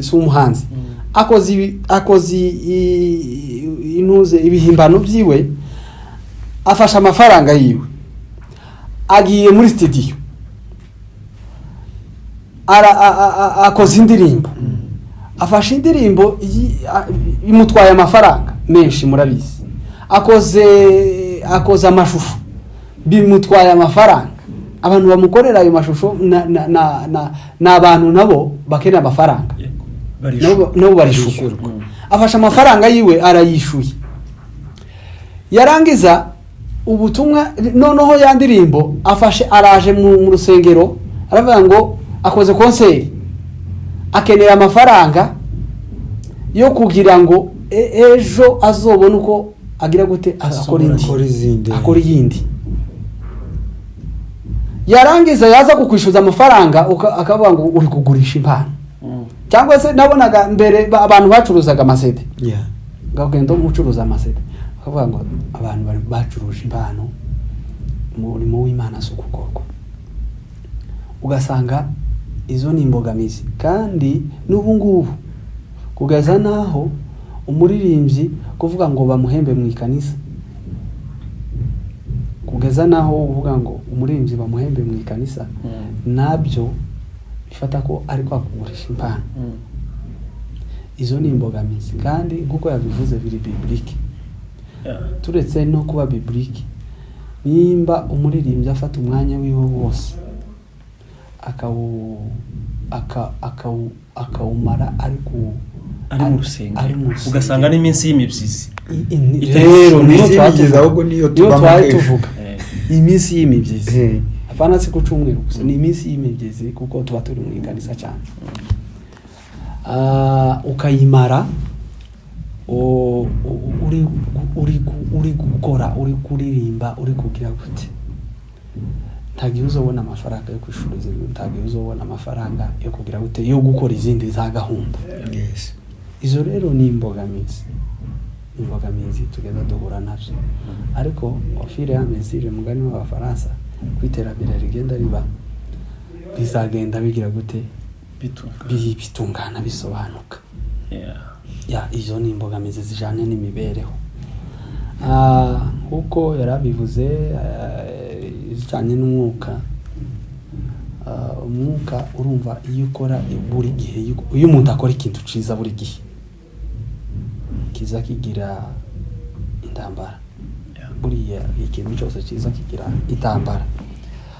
si umuhanzi, akoze akoze intuze ibihimbano byiwe, afashe amafaranga yiwe, agiye muri studio, akoze indirimbo, afashe indirimbo imutwaye amafaranga menshi, murabizi. Akoze amashusho, bimutwaye amafaranga. Abantu bamukorera ayo mashusho ni abantu nabo bakeneye amafaranga. Nabo barishukwa. Afashe amafaranga yiwe, arayishuye, yarangiza ubutumwa. Noneho ya ndirimbo afashe, araje mu rusengero, aravuga ngo akoze concert, akeneye amafaranga yo kugira ngo ejo azobone uko agira gute, akora indi. Akora izindi. Akora iyindi. Yarangiza yaza kukwishyuza amafaranga, akavuga ngo uri kugurisha impano. Cyangwa se nabonaga mbere abantu bacuruzaga ama CD, ngagenda umucuruza ama CD, bakavuga ngo abantu bari bacuruje impano, umurimo w'Imana si ukukorwa. Ugasanga izo ni imbogamizi. Kandi n'ubu ngubu kugeza n'aho umuririmbyi kuvuga ngo bamuhembe mu ikanisa, kugeza n'aho uvuga ngo umuririmbyi bamuhembe mu ikanisa, nabyo bifata ko ari kwa kugurisha impano. Izo ni imbogamizi. Kandi nk'uko yabivuze, biri biblique. Turetse no kuba biblique, nimba umuririmbyi afata umwanya wiwe wose akawumara ari ku Ari mu rusengero, ari mu rusengero. Ugasanga n'iminsi y'imibyizi Rero niyo Iminsi twari y'imibyizi tuvuga. ahubwo niyo Niyo tubamo twari kenshi. tuvuga, iminsi y'imibyizi, apana si ku cyumweru gusa, ni iminsi y'imibyizi kuko tuba turi mu ikanisa cyane. Ukayimara uri gukora, uri kuririmba, uri kugira gute, nta gihe uzobona amafaranga yo kwishura izi bintu, nta gihe uzobona amafaranga yo kugira gute, yo gukora izindi za gahunda. Izo rero ni imbogamizi tugenda duhura nabyo, ariko au fur et à mesure, mugani w'Abafaransa, ku iterambere rigenda riba, bizagenda bigira gute? Bitunga. Bitungana, bisobanuka. Ya, izo ni imbogamizi zijanye n'imibereho. Nkuko yarabivuze, zijanye n'umwuka. Umwuka urumva, iyo ukora buri gihe, iyo umuntu akora ikintu ciza buri gihe, kiza kigira intambara. Buriya ikintu cyose cyiza kigira intambara.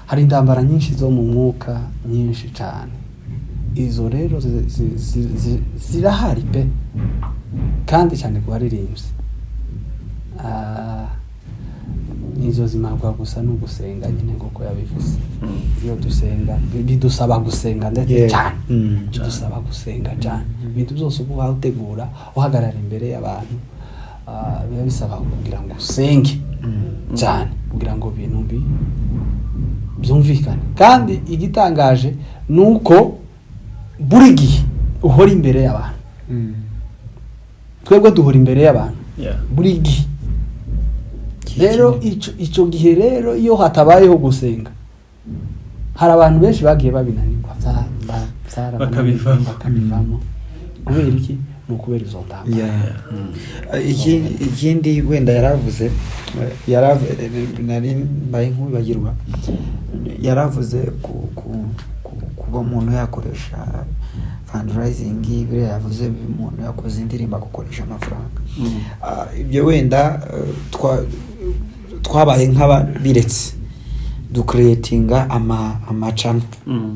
Hari intambara nyinshi zo mu mwuka, nyinshi cyane. Izo rero zirahari pe, kandi cyane ku baririmbyi. Izo zimarwa gusa no gusenga nyine, nk'uko yabivuze. Iyo dusenga, bidusaba gusenga ndetse cyane. Bidusaba gusenga cyane. Ibintu byose uba utegura, uhagarara imbere y'abantu, biba bisaba kugira ngo usenge cyane kugira ngo ibintu byumvikane. Kandi igitangaje ni uko buri gihe uhora imbere y'abantu. Twebwe duhora imbere y'abantu buri gihe. Rero icyo gihe rero, iyo hatabayeho gusenga, hari abantu benshi bagiye babinanirwa, byarabananiye, Bakabivamo. Bakabivamo. Kubera iki? Ni ukubera izo ntambara. Yeah. Ikindi wenda yaravuze, nari mbaye nk'ubibagirwa, yaravuze kuba umuntu yakoresha fundraising. Biriya yavuze, umuntu yakoze indirimbo agakoresha amafaranga. Ibyo wenda twabaye nk'ababiretse, ducreatinga ama channel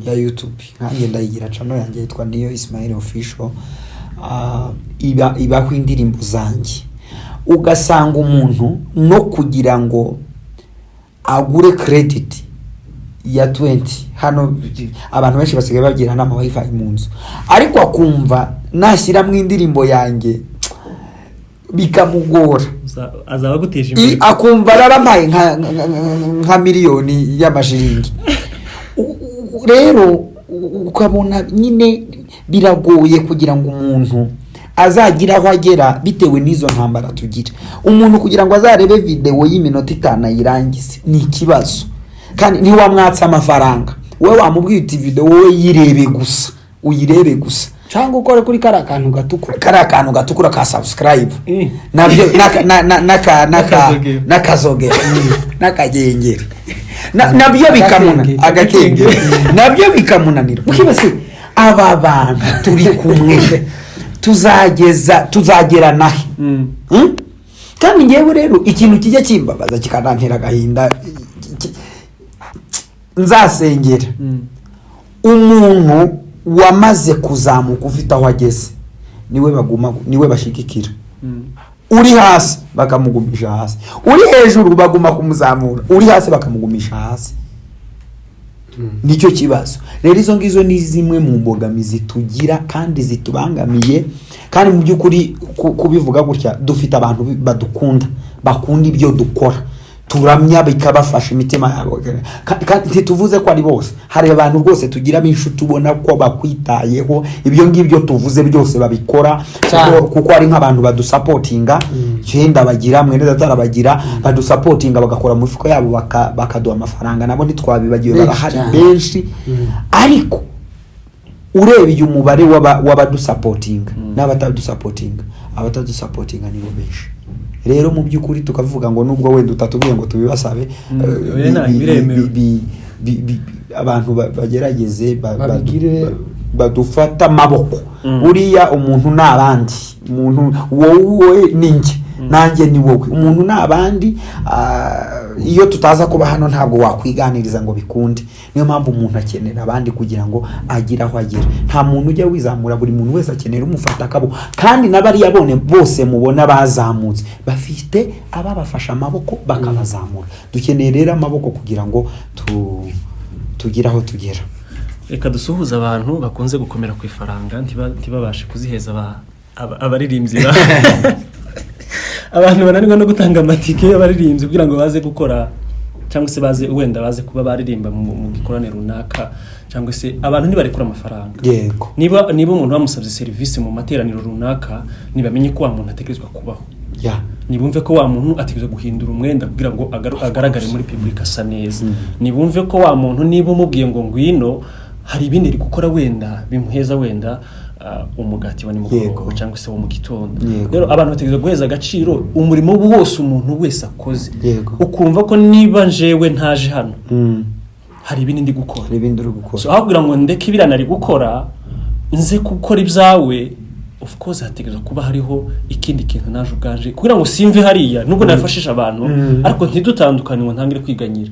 ya YouTube. Nkanjye ndayigira, channel yanjye yitwa Niyo Ismail Official. Ibaho indirimbo zanjye. Ugasanga umuntu no kugira ngo agure credit ya 20, hano abantu benshi basigaye bagira n'ama WiFi mu nzu, ariko akumva nashyiramo indirimbo yanjye bikamugora. Azaba aguteje imbere. Akumva arabampaye nka miliyoni y'amashiringi. Rero ukabona nyine biragoye kugira ngo umuntu azagire aho agera bitewe n'izo ntambara tugira. Umuntu kugira ngo azarebe videwo y'iminota 5 ayirangize ni ikibazo, kandi ntiwamwatse amafaranga. Wowe wamubwiye uti: "Videwo wowe yirebe gusa, uyirebe gusa." Cyangwa ukore kuri kariya kantu gatukura. Kariya kantu gatukura ka subscribe, nabyo N'akazogera. N'akazogera n'akagengeri, nabyo bikamuna Agakengeri. Agakengeri nabyo bikamunanira. Ukibase aba bantu turi kumwe, tuzageza, tuzagera nahe? Kandi ngewe rero ikintu kijya kimbabaza kikanantera agahinda, nzasengera umuntu wamaze kuzamuka, ufite aho ageze, niwe baguma, niwe bashigikira. Uri hasi bakamugumisha hasi, uri hejuru baguma kumuzamura, uri hasi bakamugumisha hasi. Nicyo kibazo rero. Izo ngizo ni zimwe mu mbogamizi tugira kandi zitubangamiye. Kandi mu by'ukuri kubivuga gutya, dufite abantu badukunda, bakunda ibyo dukora, turamya, bikabafasha imitima yabo. Kandi ntituvuze ko ari bose. Hari abantu rwose tugiramo inshuti, ubona ko bakwitayeho, ibyo ngibyo tuvuze byose babikora. Cyane. Kuko hari nk'abantu badusupportinga, cyenda bagira mwene data arabagira, badusupportinga bagakora mu mifuko yabo, bakaduha amafaranga. Nabo ntitwabibagiwe. Benshi Barahari cyane. benshi. Ariko urebye umubare w'abadusupportinga n'abatadusupportinga, abatadusupportinga nibo benshi. Rero mu by'ukuri tukavuga ngo nubwo wenda utatubwiye ngo tubibasabe, Oya, nta, biremewe. abantu bagerageze Babigire- badufate amaboko. Buriya umuntu ni abandi, umuntu wowe ni njye. Nanjye ni wowe, umuntu ni abandi. Iyo tutaza kuba hano ntabwo wakwiganiriza ngo bikunde. Niyo mpamvu umuntu akenera abandi kugira ngo agire aho agera. Nta muntu ujya wizamura, buri muntu wese akenera umufata akaboko. Kandi n'abariya bone bose mubona bazamutse bafite ababafashe amaboko bakabazamura. Dukeneye rero amaboko kugira ngo tugire aho tugera. Reka dusuhuze abantu bakunze gukomera ku ifaranga, ntibabashe kuziheza abaririmbyi, abantu bananirwa no gutanga amatike y'abaririmbyi kugira ngo baze gukora, cyangwa se baze wenda baze kuba baririmba mu gikorane runaka, cyangwa se abantu ntibarekura amafaranga. Niba umuntu bamusabye serivisi mu materaniro runaka, ntibamenye ko wa muntu ategerezwa kubaho. Nibumve ko wa muntu ategerezwa guhindura umwenda kugira ngo agaragare muri public asa neza. Nibumve ko wa muntu, niba umubwiye ngo ngwino, hari ibindi ari gukora wenda bimuheza wenda umugati wa nimugoroba cyangwa se wo mu gitondo. Rero abantu bategerezwa guheza agaciro umurimo wose umuntu wese akoze, ukumva ko niba njewe ntaje hano, hari ibindi ndi gukora. Hari ibindi uri gukora. So aho kugira ngo ndeke ibiriya nari gukora nze gukora ibyawe, of course hategerezwa kuba hariho ikindi kintu naje ubwanje kugira ngo simve hariya, nubwo nafashije abantu, ariko ntidutandukane ngo ntangire kwiganyira.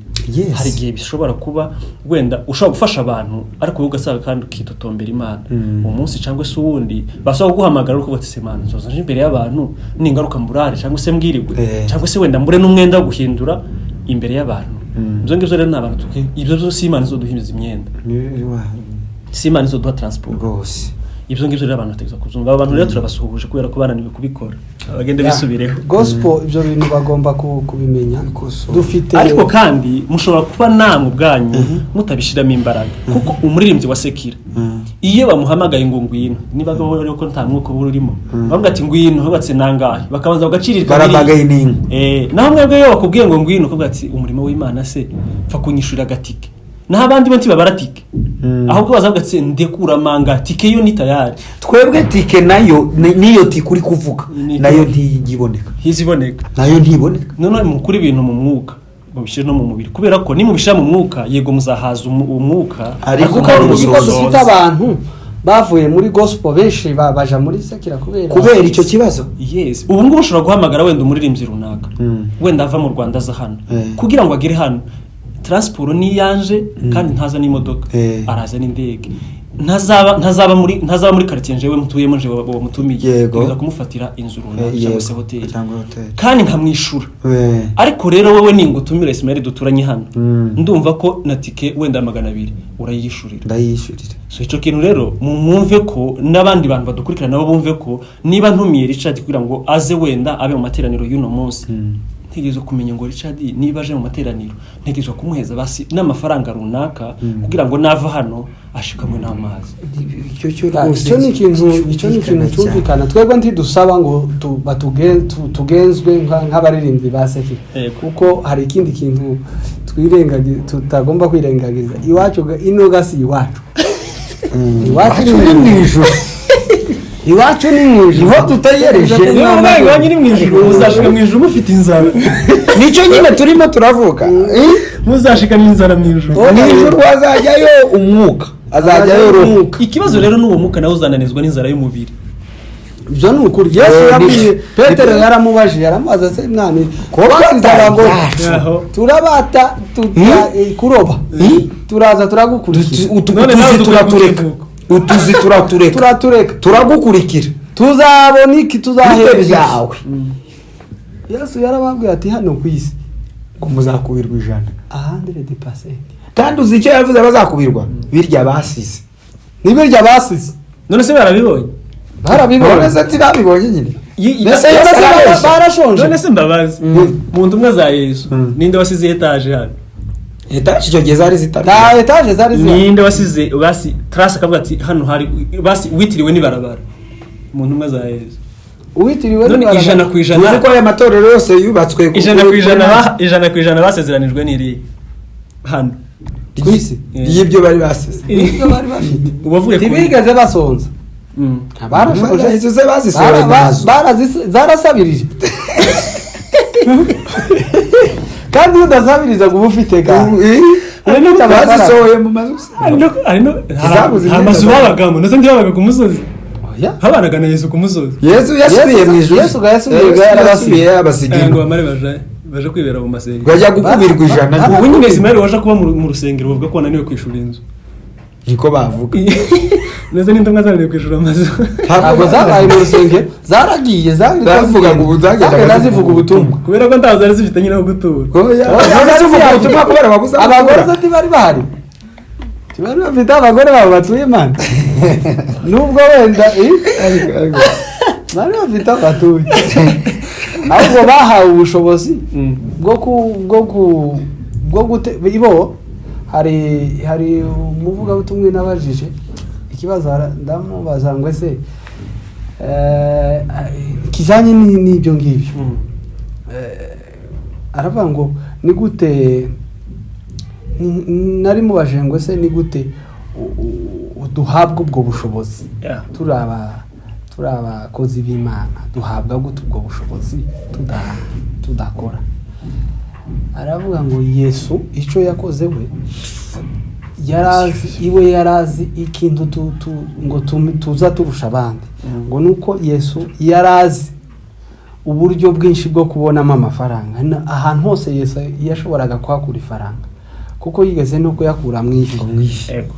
Hari igihe bishobora kuba wenda ushobora gufasha abantu, ariko wowe ugasanga kandi ukitotombera Imana. Umunsi cyangwa se uwundi basaba kuguhamagara, uko bati: "Se Mana, nzoza nje imbere y'abantu, ningaruka mburare cyangwa se mbwirigwe, cyangwa se wenda mbure n'umwenda wo guhindura imbere y'abantu." Ibyo ngibyo rero ni abantu ibyo byose Imana izoduhimiza imyenda, si Imana izoduha transport. Ibyo ngibyo rero abantu bategerezwa kubyumva. Aba bantu rero turabasuhuje kubera ko bananiwe kubikora, bagende bisubireho. Gospel, ibyo bintu bagomba kubimenya. Bikosora. Dufite Ariko kandi mushobora kuba namwe ubwanyu mutabishyiramo imbaraga, kuko umuririmbyi wa secular, iyo bamuhamagaye ngo ngwino, niba rero ko nta mwuka uba urimo, bavuga ati ngwino, hubatse nangahe, bakabanza bagaciririka. Barabagaye n'inka. Naho mwebwe iyo bakubwiye ngo ngwino, ukavuga ati umurimo w'Imana se pfa kunyishurira agatike, naho abandi bo ntibabara tike, ahubwo bazavuga ati ndekuramanga tike yo ni tayari. Twebwe tike nayo niyo tike uri kuvuga nayo ntiyiboneka. Ntiziboneka. Nayo ntiboneka. None mukuri ibintu mu mwuka mubishyire no mu mubiri, kubera ko nimubishyira mu mwuka, yego muzahaza umwuka. Ariko Kuko ntabwo uzi ko musoza. dufite abantu bavuye muri gospel benshi baja muri secular kubera Kubera icyo kibazo. Yes, ubu ngubu ushobora guhamagara wenda umuririmbyi runaka, wenda ava mu Rwanda aza hano, kugira ngo agere hano transport ni iyanje, kandi ntaza n'imodoka, araza n'indege. Ntazaba muri quartier njewe mutuyemo, njewe wamutumiye. Ntegereza kumufatira inzu runaka cyangwa se hoteli, Cyangwa hoteli. kandi nkamwishura. Ariko rero wowe ningutumira, Ismail duturanye hano, ndumva ko na tike wenda 200 urayiyishurira. Ndayishyurira. So icyo kintu rero mwumve ko n'abandi bantu badukurikirana nabo bumve ko niba ntumiye Richard kugira ngo aze wenda abe mu materaniro y'uno munsi, ntegerezwa kumenya ngo Richard niba aje mu materaniro, ntegerezwa kumuheza basi n'amafaranga runaka kugira ngo nava hano ashikamwe n'amazi. Icyo cyo rwose Icyo ni ikintu cyumvikana cyane. cyumvikana. Twebwe ntidusaba ngo tugenzwe nk'abaririmbyi ba secular, kuko hari ikindi kintu tutagomba kwirengagiza. Iwacu ino si iwacu. Iwacu ni mu ijuru. Iwacu ni mu ijuru. Niho dutegereje. Niba mbaye iwanyu ni mu ijuru, muzashika mu ijuru mufite inzara. Nicyo nyine turimo turavuga. Muzashika n'inzara mu ijuru. Mu ijuru hazajyayo umwuka, azajyayo roho. Ikibazo rero n'uwo mwuka nawe uzananizwa n'inzara y'umubiri. Ibyo ni ukuri. Yesu yabwiye Petero, yaramubajije, yaramubaza se: "Mwami, Ko twasize abagore Aho. turabata tujya kuroba, turaza turagukurikira." None nawe Utuzi dukwiye turatureka. kukivuga. Utuzi turatureka. Turatureka. Turagukurikira. Tuzabona iki? Bite Tuzahera byawe? Yesu yarababwiye ati hano ku isi Ngo muzakubirwa 100. 100%. Kandi uzi icyo yavuze bazakubirwa? Birya basize. Nibirya basize. None se barabibonye? Barabibonye. None se ntibabibonye nyine? Mbese Yesu None se arabeshya? barashonje? None se mbabazi, mu ntumwa za Yesu ninde wasize etaje hano? Etaje icyo gihe zari zitari Nta etaje zari zihari. Ninde wasize basi trace akavuga ati hano hari basi witiriwe n'ibarabara mu ntumwa za Yesu? Uwitiriwe None n'ibarabara. 100%. Uzi ko aya matorero yose yubatswe 100% 100% basezeranijwe n'iriya hano Ku isi. Y'ibyo bari basize. Ibyo bari bafite. Ubavuye ku Ntibigeze basonza. Barashonje. Izo ze bazisohoye mu mazu. Zarasabirije. Kandi iyo udasabiriza ngo uba ufite ga ufite amafaranga. Bazisohoye mu mazu se. Hari Izabuze nta imyenda mazu zawe. Babagamo ndetse ntibabaga ku musozi. Oya. Habanaga na Yesu ku musozi. Yesu yasubiye mu ijuru. Yesu yasubiye, Yesu yarabasize. yasubiye abasiga Aya ngo ino. bamare baje kwibera mu masengero. Bajya gukubirwa 100. Ubu nyine Ismael waje kuba mu rusengero bavuga ko wananiwe kwishura inzu. Niko bavuga. Neza n'intumwa zananiwe kwishura amazu. Ntabwo zabaye mu rusengero, zaragiye Zavugaga ubu zagendaga zagenda zivuga ubutumwa. Kubera ko ntazo zari zifite nyine aho gutura. Oya, none se uvuga ubutumwa kubera babuze aho Abagore gutura? zo ntibari bahari, ntibari bafite abagore babo batuye mani, nubwo wenda bari bafite aho batuye, ahubwo bahawe ubushobozi bwo ku bwo ku bwo gute ibo. Hari umuvugabutumwa nabajije ikibazo, ndamubaza ngo ese kijyanye n'ibyo ngibyo, aravuga ngo ni gute nari mubajije ngo ese ni gute duhabwa ubwo bushobozi turi abakozi b'Imana, duhabwa gute ubwo bushobozi tudakora? Aravuga ngo Yesu icyo yakoze, we yarazi, iwe yarazi ikintu ngo tuza turusha abandi, ngo nuko Yesu yarazi uburyo bwinshi bwo kubonamo amafaranga. Ahantu hose Yesu yashoboraga kuhakura ifaranga, kuko yigeze no kuyakura mu ifi. Yego.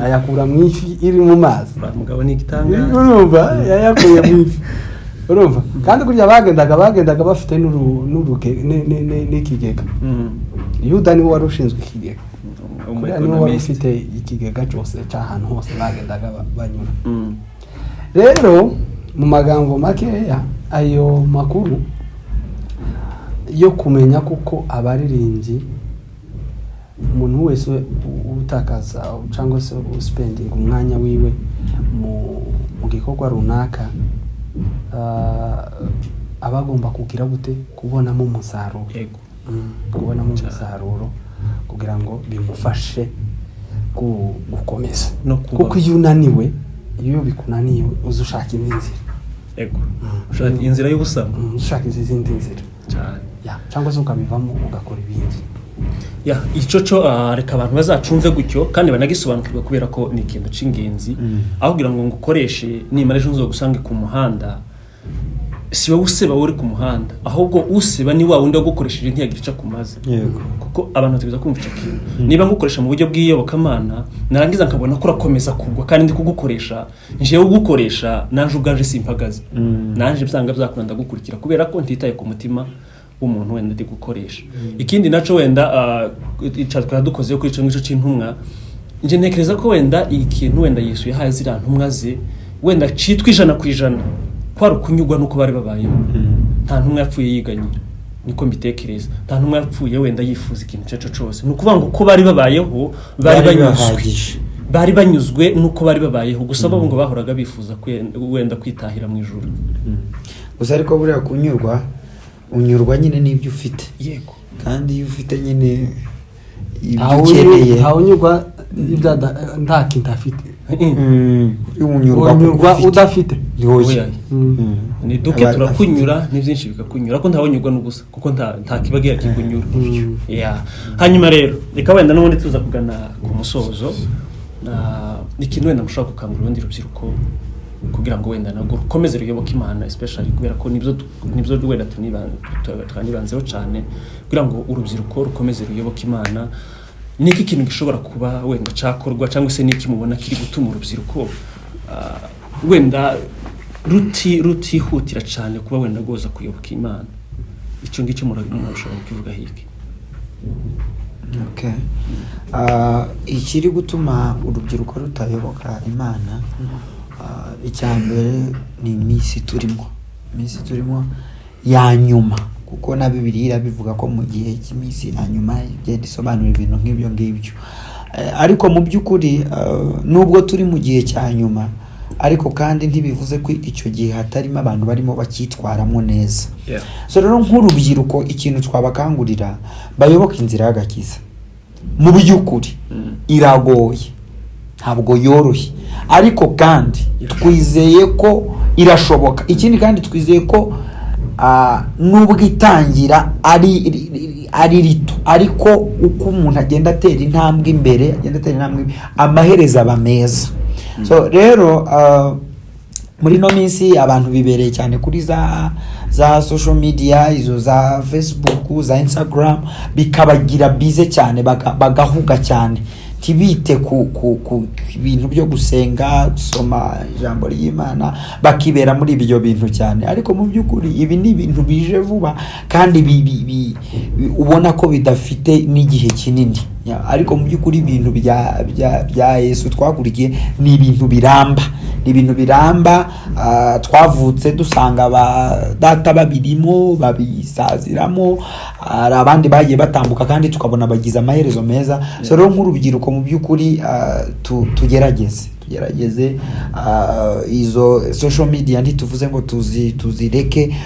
Ayakura mu ifi iri mu mazi. Uriya mugabo ni igitangaza. Urumva, yayakuye mu ifi, urumva kandi kurya bagendaga bafite n'ikigega. Yuda niwe wari ushinzwe ikigega. Umu Kuriya niwe wari economist. ufite ikigega cyose cy'ahantu hose bagendaga banyura. Rero mu magambo makeya, ayo makuru yo kumenya kuko abaririmbyi, umuntu wese utakaza cyangwa se uspendinga umwanya wiwe mu gikorwa runaka, aba agomba kugira gute? Kubonamo umusaruro. Kubonamo umusaruro kugira ngo bimufashe gukomeza. No kubaho. Kuko iyo unaniwe, iyo bikunaniye, uza ushaka indi nzira. Ushaka inzira y'ubusamo. Ushaka izindi nzira. Cyane. Ya, cyangwa se ukabivamo ugakora ibindi. Ya, icyo cyo reka abantu bazacumve gutyo kandi banagisobanukirwe, kubera ko ni ikintu cy'ingenzi. Aho kugira ngo ngukoreshe, nimara ejo nzogusange ku muhanda, si wowe useba, wowe uri ku muhanda, ahubwo useba ni wa wundi wagukoresheje ntiyagira icyo akumaze. Kuko abantu bategereza kumva icyo kintu: niba ngukoresha mu buryo bw'iyobokamana, narangiza nkabona ko urakomeza kugwa kandi ndi kugukoresha, njewe ugukoresha naje ubwanje simpagaze, naje byanga byakunda ndagukurikira, kubera ko ntitaye ku mutima w'umuntu wenda ndi gukoresha. Ikindi naco wenda ica twari dukoze kuri ico ngicyo c'intumwa, nje ntekereza ko wenda ikintu wenda Yesu yahaye ziriya ntumwa ze wenda citwa 100% kwari ukunyurwa n'uko bari babayeho. Nta ntumwa yapfuye yiganyira, niko mbitekereza. Nta ntumwa yapfuye wenda yifuza ikintu icyo ari cyo cyose. Ni ukuvuga ngo uko bari babayeho bari Bari banyuzwe. bahagije. Bari banyuzwe n'uko bari babayeho, gusa bo ngo bahoraga bifuza wenda kwitahira mu ijuru. Gusa ariko buriya kunyurwa, unyurwa nyine n'ibyo ufite. Kandi iyo ufite nyine ibyo ukeneye. Ntawunyurwa ibyo nta kintu afite. Unyurwa kuko Unyurwa ufite. udafite. Oya. Oya. Ni duke turakunyura, ni byinshi bikakunyura, ko ntawunyurwa n'ubusa, kuko nta kiba kikunyura. Yeah. Hanyuma rero reka wenda n'ubundi tuza kugana ku musozo. Ikintu wenda mushobora gukangurira urundi rubyiruko kugira ngo wenda nabwo rukomeze ruyoboke Imana, especially kubera ko nibyo wenda twanibanzeho cyane, kugira ngo urubyiruko rukomeze ruyoboke Imana, niki ikintu gishobora kuba wenda cyakorwa, cyangwa se niki mubona kiri gutuma urubyiruko wenda rutihutira cyane kuba wenda rwoza kuyoboka Imana? Icyo ngicyo murashobora kukivuga hiki? Okay. Ikiri gutuma urubyiruko rutayoboka Imana, icya mbere ni iminsi turimo, iminsi turimo ya nyuma, kuko na Bibiliya irabivuga ko mu gihe cy'iminsi ya nyuma, igenda isobanura ibintu nk'ibyo ngibyo. Ariko mu by'ukuri, nubwo turi mu gihe cya nyuma, ariko kandi ntibivuze ko icyo gihe hatarimo abantu barimo bacyitwaramo neza. So rero nk'urubyiruko, ikintu twabakangurira, bayoboke inzira y'agakiza. Mu by'ukuri iragoye, ntabwo yoroshye, ariko kandi twizeye ko irashoboka. Ikindi kandi twizeye ko nubwo itangira ari rito, ariko uko umuntu agenda atera intambwe imbere, agenda atera intambwe imbere, amaherezo aba meza. So rero Muri ino minsi abantu bibereye cyane kuri za social media, izo za Facebook, za Instagram, bikabagira bize cyane, bagahuga cyane, ntibite ku bintu byo gusenga, gusoma ijambo ry'Imana, bakibera muri ibyo bintu cyane. Ariko mu by'ukuri ibi ni ibintu bije vuba kandi ubona ko bidafite n'igihe kinini. Ya, ariko mu by'ukuri ibintu bya Yesu twakurikiye ni ibintu biramba, ni ibintu biramba. Twavutse dusanga ba data babirimo, babisaziramo, hari abandi bagiye batambuka kandi tukabona bagize amaherezo meza. So rero nk'urubyiruko, mu by'ukuri tugerageze izo social media, ntituvuze ngo tuzireke,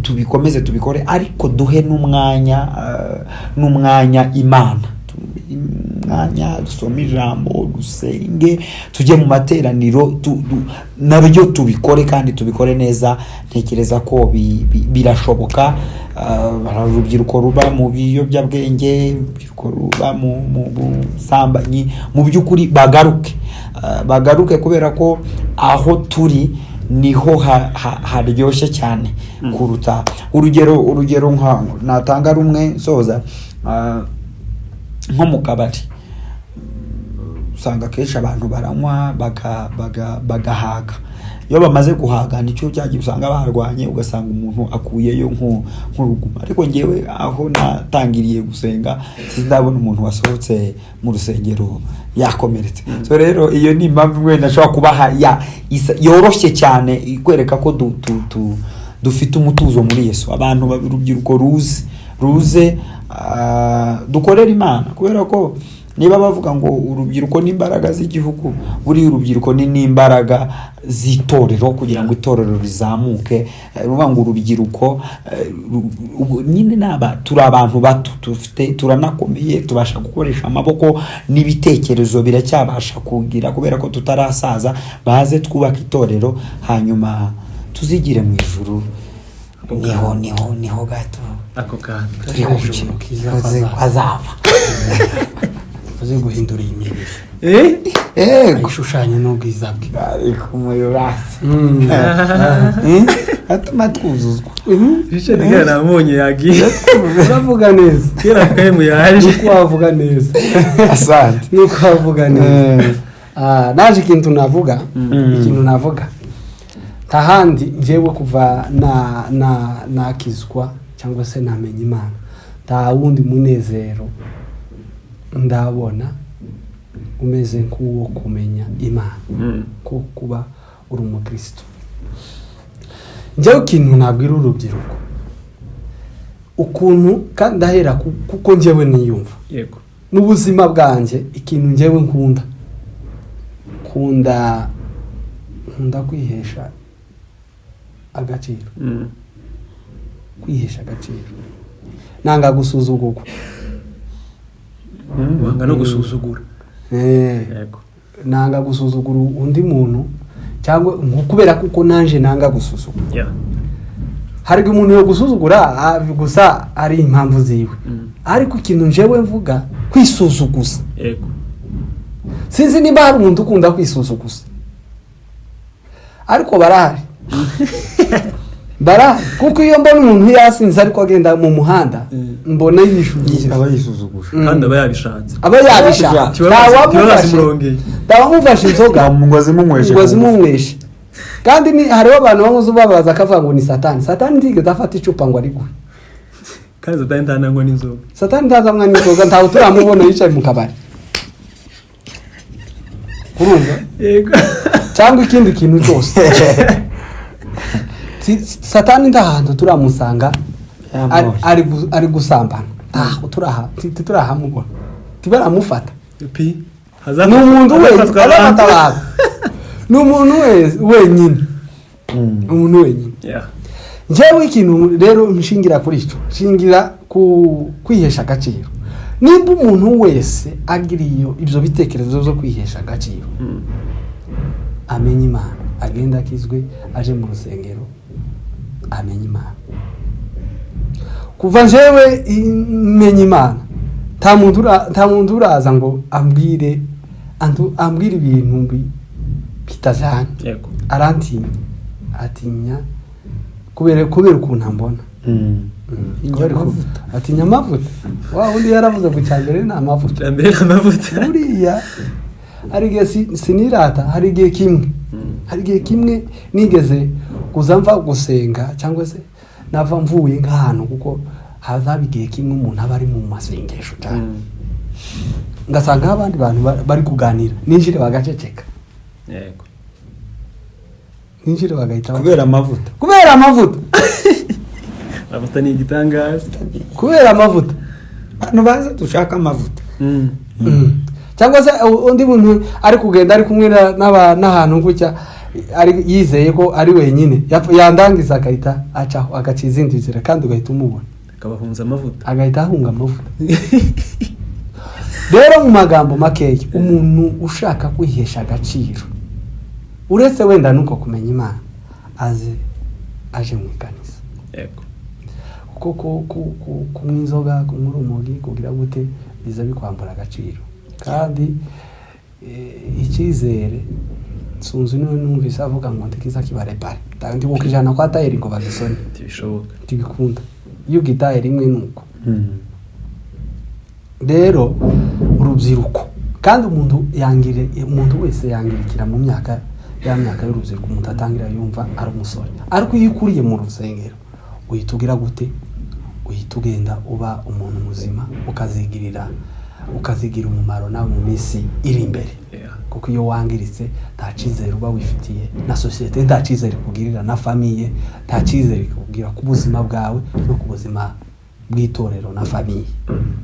tubikomeze tubikore, ariko duhe n'umwanya Imana, umwanya dusome ijambo, dusenge, tujye mu materaniro, nabyo tubikore kandi tubikore neza. Ntekereza ko birashoboka. Hari urubyiruko ruba mu biyobyabwenge, urubyiruko ruba mu busambanyi. Mu by'ukuri bagaruke, kubera ko aho turi niho haryoshye cyane kuruta. Urugero nka natanga rumwe nsoza, nko mu kabari usanga akenshi abantu baranywa bagahaga. Iyo bamaze guhaga, nicyo cyagiye usanga barwanye, ugasanga umuntu akuyeyo nk'uruguma. Ariko ngewe aho natangiriye gusenga sindabona umuntu wasohotse mu rusengero yakomeretse. So rero iyo ni impamvu wenda ashobora kubaha yoroshye cyane, ikwereka ko dufite umutuzo muri Yesu. Abantu, urubyiruko ruze dukorere Imana, kubera ko niba bavuga ngo urubyiruko n'imbaraga z'igihugu, buriya urubyiruko ni n'imbaraga z'itorero kugira ngo itorero rizamuke. Ruvuga ngo urubyiruko, nyine naba turi abantu bato, dufite, turanakomeye, tubasha gukoresha amaboko n'ibitekerezo biracyabasha kugira, kubera ko tutarasaza. Baze twubake itorero, hanyuma tuzigire mu ijuru, niho gato. Ako kantu. Turi Ijuru kiza. Azava. Aze guhindura iyi mibiri, Yego. ayishushanye n'ubwiza bwe. Ariko umuriro urasa, atuma twuzuzwa. Richard kera namubonye yagiye. Uravuga neza. Kera kahemu yaje. Nuko wavuga neza. Asante. Nuko wavuga neza. Naje ikintu navuga, ntahandi njyewe kuva na nakizwa cyangwa se namenya Imana, nta wundi munezero ndabona umeze nk'uwo kumenya Imana, ko kuba uri umukristo. Njyewe ikintu nabwira urubyiruko, ukuntu kandi ndahera kuko njyewe niyumva n'ubuzima bwanjye, ikintu njyewe nkunda kwihesha agaciro. Kwihesha agaciro, nanga gusuzugurwa. Wanga no gusuzugura. Nanga gusuzugura undi muntu cyangwa kubera kuko nanje nanga gusuzugura. Hari igihe umuntu yo gusuzugura, gusa ari impamvu ziwe. Ariko ikintu njyewe mvuga, kwisuzuguza, sinzi niba hari umuntu ukunda kwisuzuguza, ariko barahari, barahari, kuko iyo mbona umuntu yasinze ariko agenda mu muhanda, mbona yishuzuguza. Aba yisuzuguje. Kandi aba yabishatse. Aba yabishaka. Ntawamufashe, ntawamufashe inzoga ngo azimunyweshe. Ngo azimunyweshe. Kandi ni hariho abantu bamwe ubabaza akavuga ngo ni Satani. Satani ntigeze afata icupa ngo ariguhe. Kandi Satani ntanangwa n'inzoga. Satani ntazanywa n'inzoga, ntawe turamubona yicaye mu kabari, urumva? Yego. Cyangwa ikindi kintu cyose. Satani nta hantu turamusanga ari gusambana, ntaho turahamubona, tibaramufata. Pi. Ni umuntu wenyine azafata abantu, ni umuntu wenyine, umuntu wenyine. Njyewe ikintu rero nshingira kuri icyo, nshingira ku kwihesha agaciro. Nimba umuntu wese agira ibyo bitekerezo byo kwihesha agaciro, amenye Imana, agenda akizwe, aje mu rusengero, amenye Imana. Kuva njyewe menya Imana, nta muntu uraza ngo ambwire ibintu bitajyanye. Arantinya. Atinya kubera ukuntu ambona. Kubera Amavuta. Atinya amavuta. Wa wundi yaravuze ngo icya mbere ni amavuta. Mbere ni amavuta. Buriya hari igihe sinirata, hari igihe kimwe nigeze kuza mva gusenga, cyangwa se nava mvuye nk'ahantu, kuko hazaba igihe kimwe umuntu aba ari mu masengesho cyane, ngasanga abandi bantu bari kuganira, ninjire bagaceceka. Ninjire bagahita Kubera amavuta. Kubera amavuta. Amavuta ni igitangaza. Kubera amavuta. Abantu baza dushaka amavuta. Cyangwa se undi muntu ari kugenda ari kumwe n'ahantu gutya, ari yizeye ko ari wenyine, yandangiza agahita acaho, agaca izindi nzira, kandi ugahita umubona. Akabahunza amavuta. Agahita ahunga amavuta. Rero mu magambo makeya, umuntu ushaka kwihesha agaciro, uretse wenda nuko kumenya Imana, aze aje mu ikanisa. Kuko kunywa inzoga, kunywa urumogi, kugira gute, biza bikwambura agaciro. Kandi icyizere, sunzu niwe numvise avuga ngo ntikiza kibarebare, ndibuka ijana kwa tayeri ngo bagisone. Ntibishoboka. Ntibikunda iyo ugitaye rimwe. Nuko rero urubyiruko, kandi umuntu yangire, umuntu wese yangirikira mu myaka ya myaka y'urubyiruko. Umuntu atangira yumva ari umusore, ariko iyo ukuriye mu rusengero uhita ugira gute? Uhita ugenda uba umuntu muzima, ukazigira umumaro nawe mu minsi iri imbere. Kuko iyo wangiritse, nta cyizere uba wifitiye, na sosiyete nta cyizere ikugirira, na famille nta cyizere ikugira ku buzima bwawe no ku buzima bw'itorero na famille.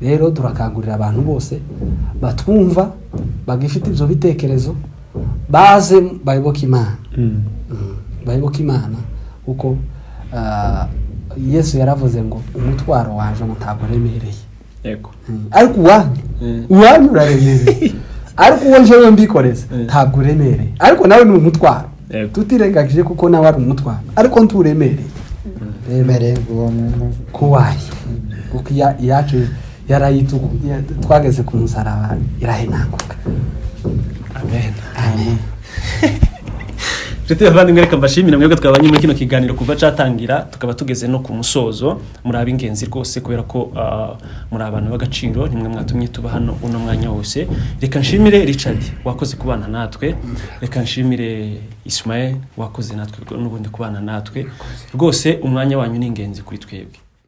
Rero turakangurira abantu bose batwumva bagifite ibyo bitekerezo, baze bayoboke Imana. Bayoboke Imana, kuko Yesu yaravuze ngo umutwaro waje ngo ntabwo uremereye. Ariko uwanyu uwanyu uraremereye, ariko uwo njyewe mbikoreza ntabwo uremereye, ariko nawe ni umutwaro. Tutirengagije kuko nawe ari umutwaro, ariko nturemereye. Remereye uwo muntu. Kuwayo, kuko iyacu twageze ku musaraba irahenaguka. Amen. Amen. Nshuti bavandimwe, reka mbashimire mwebwe twabanye muri kino kiganiro kuva cyatangira tukaba tugeze no ku musozo. Muri ab'ingenzi rwose, kubera ko muri abantu b'agaciro, nimwe mwatumye tuba hano uno mwanya wose. Reka nshimire Richard wakoze kubana natwe, reka nshimire Ismael wakoze natwe n'ubundi kubana natwe. Rwose umwanya wanyu ni ingenzi kuri twebwe.